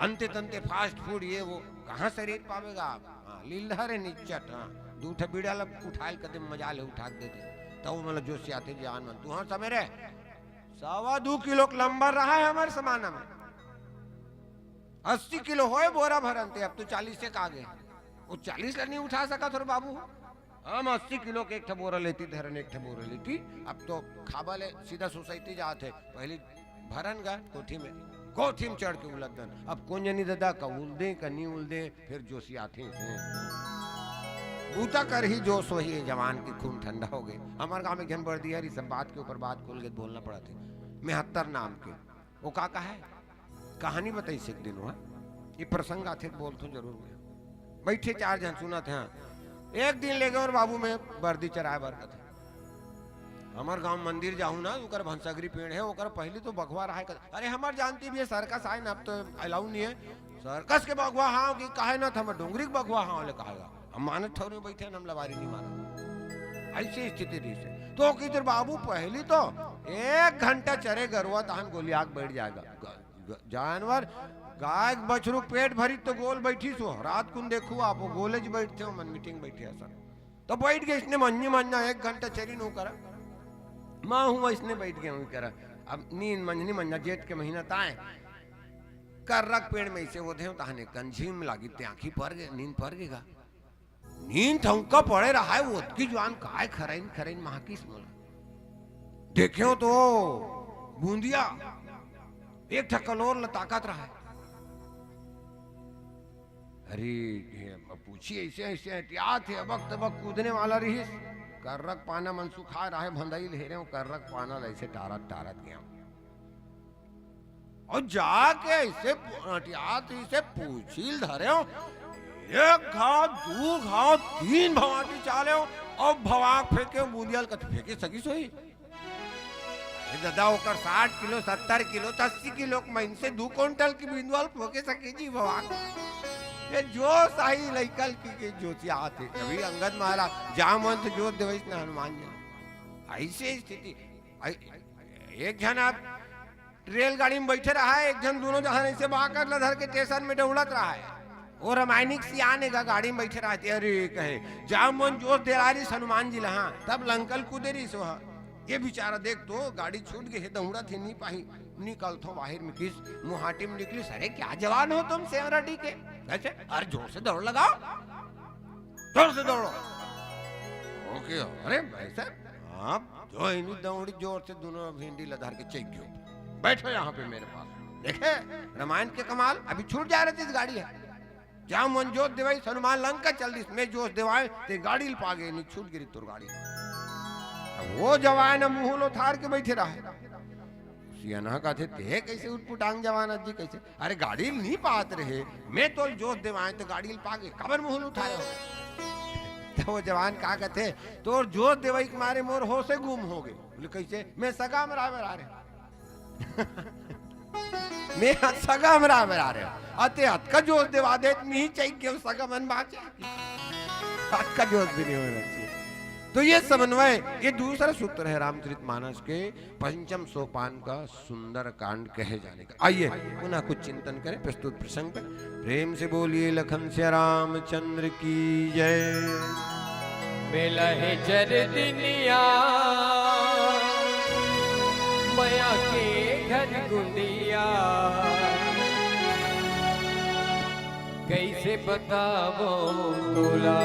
अंते तंते फास्ट फूड ये वो, कहाँ शरीर पावेगा आप? हाँ, लील धरे निच्चट, हाँ, दू ठा बीड़ा ला उठाए ल कदे मजा ले उठा के दे दे, तब वो मतलब जोश आते जान मन, तू हाँ समय रहे, सवा दू किलो के लंबर रहा है हमारे जमाना में, अस्सी किलो होए बोरा भरन ते, अब तो चालीस से का आगे, वो चालीस ला नहीं उठा सका थोड़ा बाबू। हम अस्सी किलो के एक ठा बोरा लेती धरन, एक ठा बोरा लेती। अब तो खाबा ले सीधा सोसाइटी जात है, पहली भरन गा कोठी में, कोठी में चढ़ के उलद दन। अब कोन जनी ददा का उलदे का नहीं उलदे, फिर जोशी आथे हैं। बूता कर ही जोश वही है, जवान के खून ठंडा हो गए। हमारे गांव में एक जन बरदिया रही, सब बात के ऊपर बात खुल के बोलना पड़ा थे। मेहत्तर नाम के, वो का कहा है, कहानी बताई से एक दिन वहाँ, ये प्रसंग आथे त बोलथों जरूर मैं। बैठे चार जन सुनत हैं। एक दिन ले गए और बाबू में बरदी चराए बर कथे। हमर गांव मंदिर जाहू ना, ओकर भंसगरी पेड़ है, ओकर पहली तो बघवा रहा है। अरे हमर जानती भी है, सर्कस आए ना, अब तो अलाउ नहीं है। सर्कस के बघवा हाँ कि काहे ना था, हमर डोंगरी के बघवा हाँ ले कहेगा। हम मानत ठौर में बैठे हैं, हम लबारी नहीं मानत। ऐसी स्थिति रही से। तो किधर बाबू पहली तो एक घंटा चरे गरुआ तहन गोलियाक बैठ जाएगा। ग-, जानवर, गाय के बछरू पेट भरी तो गोल बैठी सो, रात कुन देखू आप, वो गोले ज बैठते हो, मन मीटिंग बैठे असन। तो बैठ गए इसने मंजी मंजा एक घंटा चरी नो करा। माँ हूँ इसने बैठ गए हूँ करा। अब नींद मंजनी मंजा जेठ के महीना ताए। कर्रक पेड़ में इसे वो थे, तहने कंझीम लागी ते आँखी पर गए, नींद पर गएगा। नींद थौंका पड़े रहा है, वो अतकी जुआन काय खरैन खरैन महाकिस मोला। देखे हो तो बूंदिया एक ठा कलोर ल ताकत रहा है। अरे, ये पूछी ऐसे, ऐसे हटियात है, अबक तबक कूदने वाला रहीस। कर्रक पाना मन सुखा रहा है, भंदाई ले रहे हो, कर्रक पाना ल ऐसे टारत टारत गया। और जाके ऐसे पू-, हटियात ऐसे पूछी ल धरे हो, एक घाव, दू घाव, तीन भवाटी चाले हो, और भवाक फेंके हो, बूंदिया ल कत फेंके सकी सोई। ए ददा, ओकर साठ किलो, सत्तर किलो, त अस्सी किलो के मइनसे दू कुंटल के बिंदुआ ल फोके सके जी भगवान। ये जोश आही लइका ल की के जोशियात हे। अभी अंगद महाराज जामवंत जोत देवइस न हनुमान जी। ऐसे स्थिति। आई-, एक झन आप रेलगाड़ी में बैठे रहा है, एक झन दोनों जहान ऐसे बाकर ल धर के स्टेशन में दौड़त रहा है। वो रामायणिक सियान एगा गाड़ी में बैठे रहते, अरे कहे, जामवंत जोत देला रहिस हनुमान जी ल, हाँ, तब लंका ल कूदे रहिस वहाँ। ये बेचारा देख तो, गाड़ी छूट गई है, दौड़त हे, नहीं पाही, निकलथो बाहर में किस मुहाटी में निकली, अरे क्या जवान हो तुम सेवराडी के, कैसे, अरे जोर से दौड़ लगाओ, जोर से दौड़ो। ओके, अरे वैसे आप जो इन्हीं दौड़ी जोर से दोनों भिंडी ल धर के चेक गयो, बैठो यहाँ पे मेरे पास, देखे रामायण के कमाल, अभी छूट जा रही थी गाड़ी है। जामवंत जोत देवइस हनुमान लंका चल दिस, मैं जोत देवाय, ते गाड़ी ल पागे, नहीं छूट गिरी तोर गाड़ी। अब वो जवान मुंह ल उठार के बैठे रहे। सियाना कहते, "ते कैसे उटपुटांग जवान अजी, कैसे?" "अरे गाड़ी ल नहीं पात रहे, मैं तोल जोत देवाय, तो गाड़ी ल पागे, काबर मुंह ल उठाए हो?" तो वो जवान का कहते, "तोर जोत देवई के मारे मोर होशे गुम हो गए।" बोले, "कैसे?" "मैं सगा म राय बर आ रहे।" मैं ह सगा म राय बर आ रहे हो। अते अतका जोश देवा दे, मी ही चाहिए के सगा मन बाँचे। अतका जोश भी नहीं होना चाहिए। तो ये समन्वय, ये दूसरा सूत्र है रामचरित मानस के पंचम सोपान का सुंदर कांड कहे जाने का। आइए पुनः कुछ चिंतन करें प्रस्तुत प्रसंग पर। प्रेम से बोलिए लखन सिया रामचंद्र की जय। मेला हे चर दिनिया, मया के घर गुंडिया, कैसे बतावो तोला।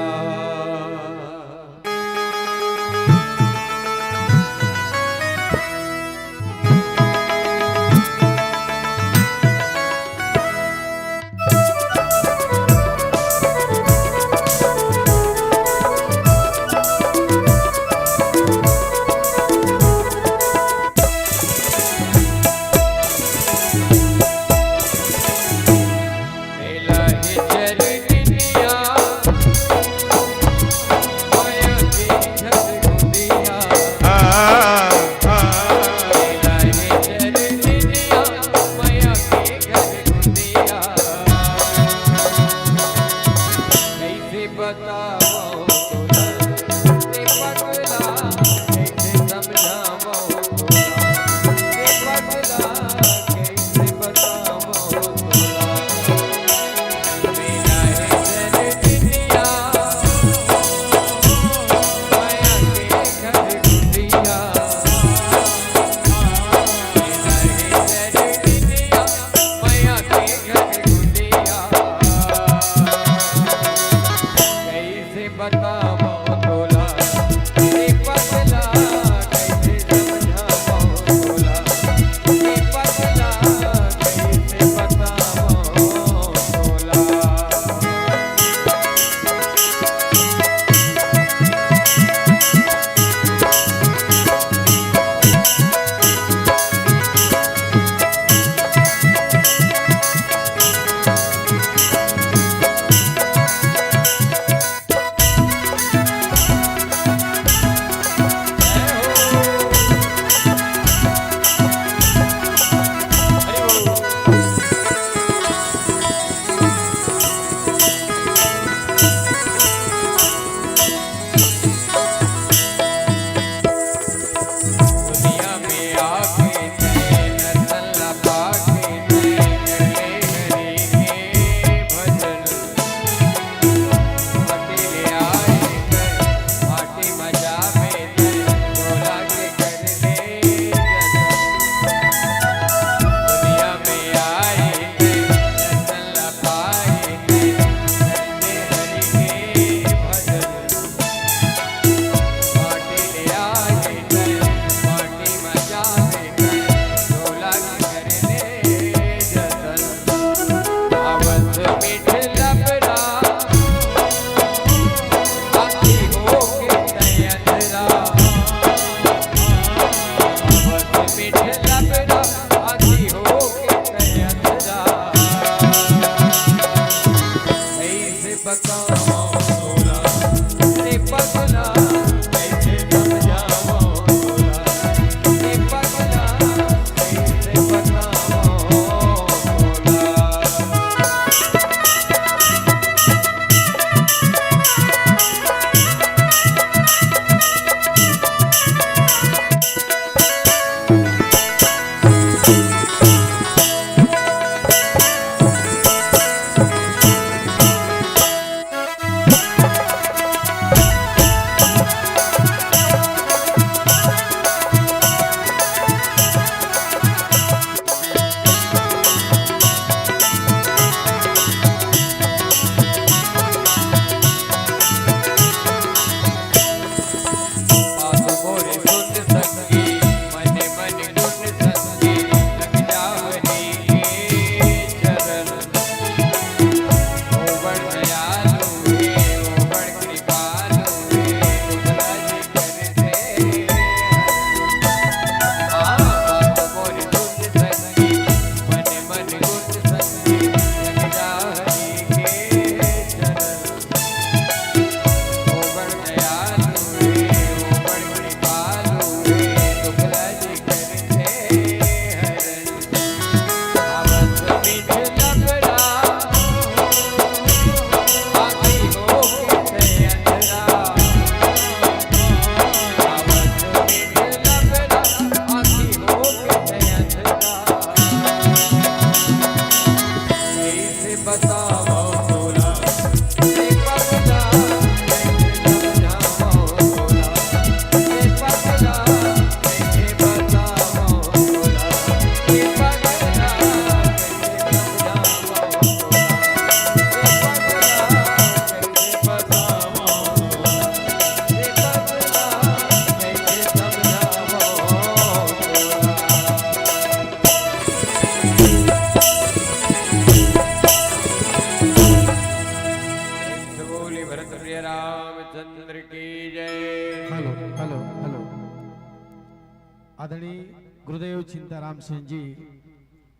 आदरणीय गुरुदेव चिंताराम सिंह जी,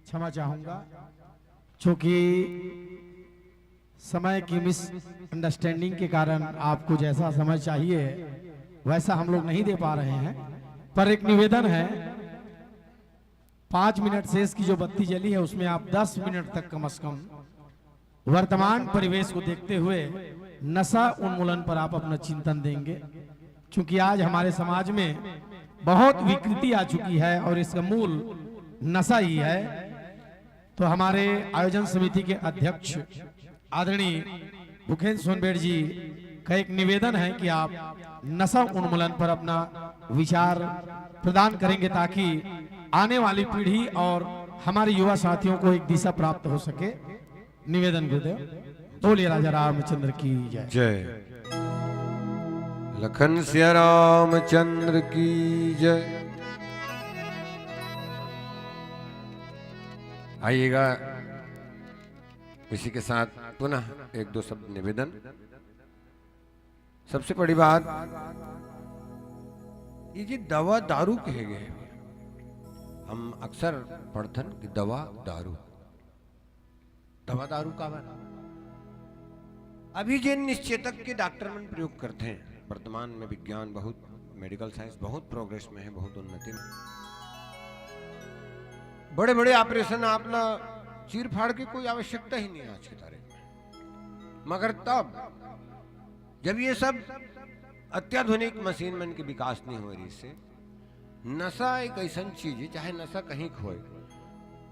क्षमा चाहूंगा, चूंकि समय की मिसअंडरस्टैंडिंग के कारण आपको जैसा समय चाहिए वैसा हम लोग नहीं दे पा रहे हैं, पर एक निवेदन है, पाँच मिनट शेष की जो बत्ती जली है उसमें आप दस मिनट तक कम से कम वर्तमान परिवेश को देखते हुए नशा उन्मूलन पर आप अपना चिंतन देंगे, क्योंकि आज हमारे समाज में बहुत विकृति आ चुकी है और इसका मूल नशा ही है। तो हमारे आयोजन समिति के अध्यक्ष आदरणीय भूपेंद्र सोनबेड़ जी का एक निवेदन है कि आप नशा उन्मूलन पर अपना विचार प्रदान करेंगे, ताकि आने वाली पीढ़ी और हमारे युवा साथियों को एक दिशा प्राप्त हो सके। निवेदन गुरुदेव। बोलिए राजा रामचंद्र की जय। जय। लखन सिया रामचंद्र की जय। आइएगा, इसी के साथ पुनः एक दो शब्द निवेदन। सबसे बड़ी बात, ये जी दवा दारू कहे गए, हम अक्सर पढ़थन कि दवा दारू, दवा दारू काबर? अभी जे निश्चेतक के डॉक्टर मन प्रयोग करथे, वर्तमान में विज्ञान बहुत, मेडिकल साइंस बहुत प्रोग्रेस में है, बहुत उन्नति में। बड़े बड़े ऑपरेशन आप ला चीर फाड़ के कोई आवश्यकता ही नहीं है आज की तारीख में। मगर तब जब ये सब अत्याधुनिक मशीन मन के विकास नहीं हो रही से, नशा एक ऐसन चीज है, चाहे नशा कहीं के होए,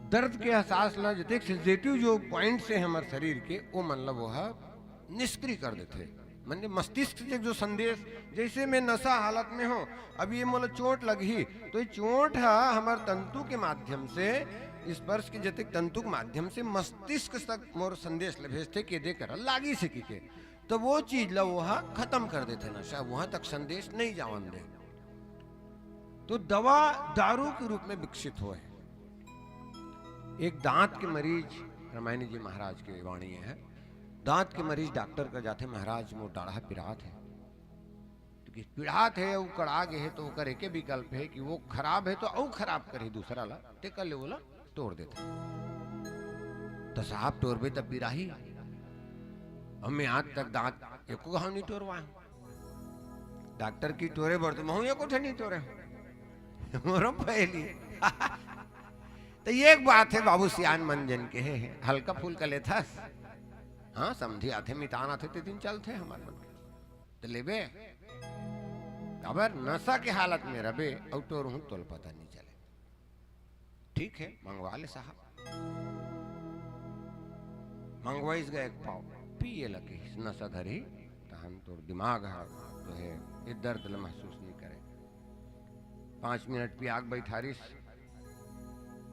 दर्द के एहसास ला जतेक सेंसिटिव जो पॉइंट से हमर शरीर के, वो मन ला वो ह निष्क्रिय कर देथे। माने मस्तिष्क से जो संदेश, जैसे मैं नशा हालत में हूँ, अब ये मोला चोट लगही, तो ये चोट ह हमर तंतु के माध्यम से, स्पर्श के जतेक तंतु के माध्यम से मस्तिष्क तक मोर संदेश ल भेजथे कि दे कर लागी से कि के, तो वो चीज ला वो ह खत्म कर देथे नशा, वहां तक संदेश नहीं जावन दे। तो दवा दारू के रूप में विकसित होए। एक दांत के मरीज, रामायणी जी महाराज के वाणी है, दांत के मरीज डॉक्टर कर जाथे, "महाराज, मोर डाढ़ा पिरात है।" तो कि पिरात है, वो कड़ा गे है, तो ओकर एके विकल्प है कि वो खराब है तो अउ खराब करही दूसरा ला, ते कर ले ओला तोड़ देथे। तो साहब, टोरबे तब पिराही। अब मैं आज तक दांत एको घाव नहीं टोरवाए हूं। डॉक्टर की टोरे बर तो महूं एको ठे नहीं टोरे हूं। मोरो पहली। तो ये एक बात है बाबू, सियान मन जन के है, हल्का फुल्का लेथस। हाँ, समधी आथे, मितान आथे, ते दिन चलथे हमार मन के। तो लेबे, काबर नशा के हालत में रबे, अउ टोरहूं तोल पता नहीं चले। ठीक है, मंगवा ले साहब। मंगवाइस गा एक पाव, पिए लगे, नशा धरी, तहन तोर दिमाग ह जो है, ये दर्द ल महसूस नहीं करे। पाँच मिनट पियाक बैठारिस,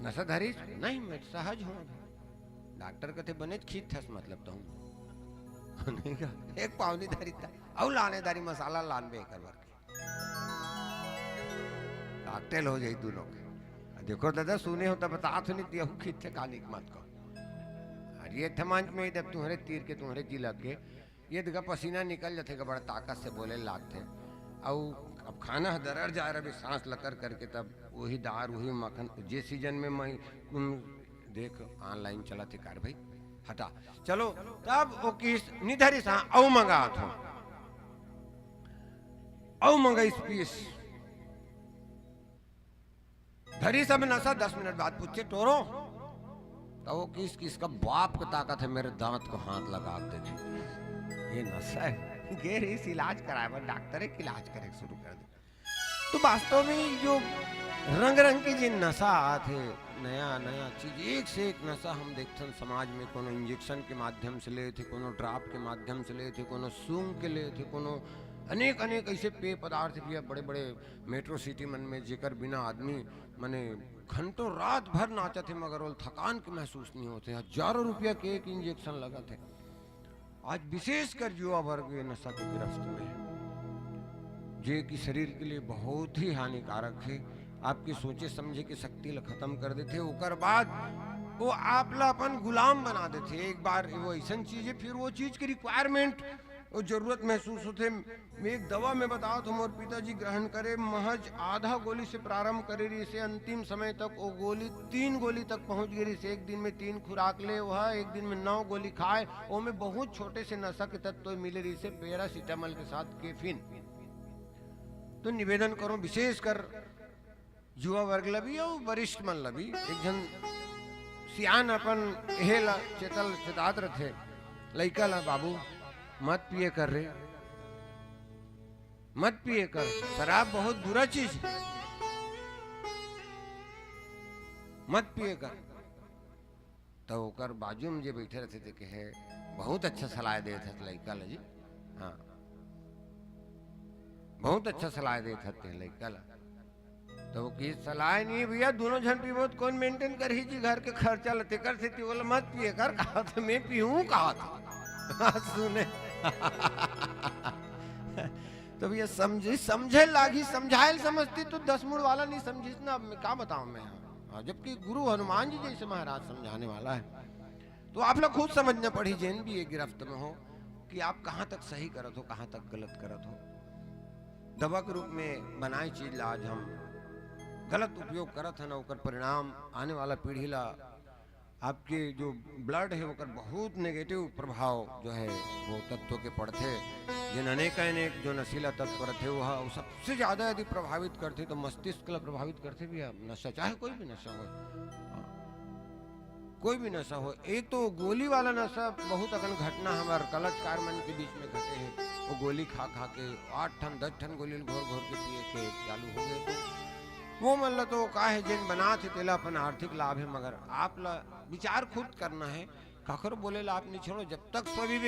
नशा धरिस, नहीं, मैं सहज हूं। डॉक्टर कथे, "बनेच खींचथस, मतलब तहूं।" नहीं का, एक पाव नहीं धरी था, अउ लाने दारी मसाला लानबे एकर बर के। कॉकटेल हो जाई दोनों के। देखो दादा, सुने हो तब बतात हो, नहीं दिया हूं, खींचे कहानी की मत कहो। अरे ये थे मंच में ही, जब तुम्हारे तीर के, तुम्हारे जिला के, ये देखा पसीना निकल जाथे, बड़ा ताकत से बोले लागथे। अउ अब खाना ह दरर जाए रहे, सांस लकर करके, तब वही दार, वही मक्खन, जे सीजन में मैं, तुम देख, ऑनलाइन चला थे कार भाई, हटा, चलो, तब वो किस निधरी सा अउ मंगा थो, अउ मंगा इस पीस। धरी सब नशा, दस मिनट बाद पूछे, "टोरो?" तो वो किस, किसका बाप को ताकत है, मेरे दांत को हाथ लगा के देखे। ये नशा है। गेर इस इलाज कराए बर डॉक्टर एक इलाज करे शुरू कर दे। तो वास्तव में जो रंग रंग के जिन नशा आथे, नया नया चीज, एक से एक नशा हम देखथन समाज में, कोनो इंजेक्शन के माध्यम से लेथे, कोनो ड्रॉप के माध्यम से लेथे, कोनो सूंघ के लेथे, कोनो अनेक अनेक ऐसे पेय पदार्थ भी अब बड़े बड़े मेट्रो सिटी मन में, जेकर बिना आदमी मने घंटों रात भर नाचत हे, मगर ओला थकान के महसूस नहीं होथे। हजारों रुपया के एक इंजेक्शन लगत हे। आज विशेषकर युवा वर्ग ये नशा के गिरफ्त में हे, जे कि शरीर के लिए बहुत ही हानिकारक हे। आपके सोचे समझे के शक्ति ला खत्म कर देथे। ओकर बाद वो आप ला अपन गुलाम बना देथे। एक बार वो ऐसन चीज हे, फिर वो चीज के रिक्वायरमेंट वो जरूरत महसूस होथे। एक दवा में बतावत हों, मोर पिताजी ग्रहण करे, महज आधा गोली से प्रारंभ करे रहिसे, अंतिम समय तक वो गोली, तीन गोली तक पहुंच गे रहिसे। एक दिन में तीन खुराक ले, वह एक दिन में नौ गोली खाए। ओमे बहुत छोटे से नशा के तत्व मिले रहिसे, पैरासिटामोल के साथ कैफीन। तो निवेदन करो, विशेषकर युवा वर्ग ला भी अउ वरिष्ठ मन ला भी, एक झन सियान अपन एहे ला चेतल चेतात रथे, लइका ला, "बाबू, मत पिए कर रे, मत पिए कर, शराब बहुत बुरा चीज है, मत पिए कर।" तो ओकर बाजू में जे बैठे रहते थे, कहे, "बहुत अच्छा सलाह देत हस लइका ला जी।" हाँ, बहुत अच्छा सलाह देत हस ते लइका ला। तो वो की, "सलाह नहीं भैया, दोनों झन पीबो तो कौन मेंटेन करही जी घर के खर्चा ल?" तेकर सेती बोला, "मत पिए कर," कहा था, "मैं पीऊँ," कहा था। सुने। तो भैया, समझे, समझे लागी, समझायल समझती तो दस मुड़ वाला नहीं समझिस ना। अब मैं का बताऊं मैं? हाँ, जबकि गुरु हनुमान जी जैसे महाराज समझाने वाला है। तो आप लोग खुद समझना पड़ी, जेन भी ये गिरफ्त में हो, कि आप कहाँ तक सही करत हो, कहाँ तक गलत करत हो। दवा के रूप में बनाए चीज ला आज हम गलत उपयोग करत हन, ओकर परिणाम आने वाला पीढ़ी ला, आपके जो ब्लड है, ओकर बहुत नेगेटिव प्रभाव जो है, वो तत्व के पड़थे। जिन अनेकानेक जो नशीला तत्व रथे, वो ह-, वो सबसे ज्यादा यदि प्रभावित करथे, तो मस्तिष्क ला प्रभावित करथे भी, नशा, चाहे कोई भी नशा हो। हाँ। कोई भी नशा हो, एक तो गोली वाला नशा, बहुत अकन घटना हमार कलचकार मन के बीच में घटे है। वो गोली खा खा के आठ ठन, दस ठन गोली घोर घोर के पिए के चालू हो गए। तो वो मन ला तो का है, जेन बनात हे, तेला अपन आर्थिक लाभ है, मगर आप ला विचार खुद करना है। काकरो बोले ला आप नहीं छोड़ो, जब तक स्वविवेक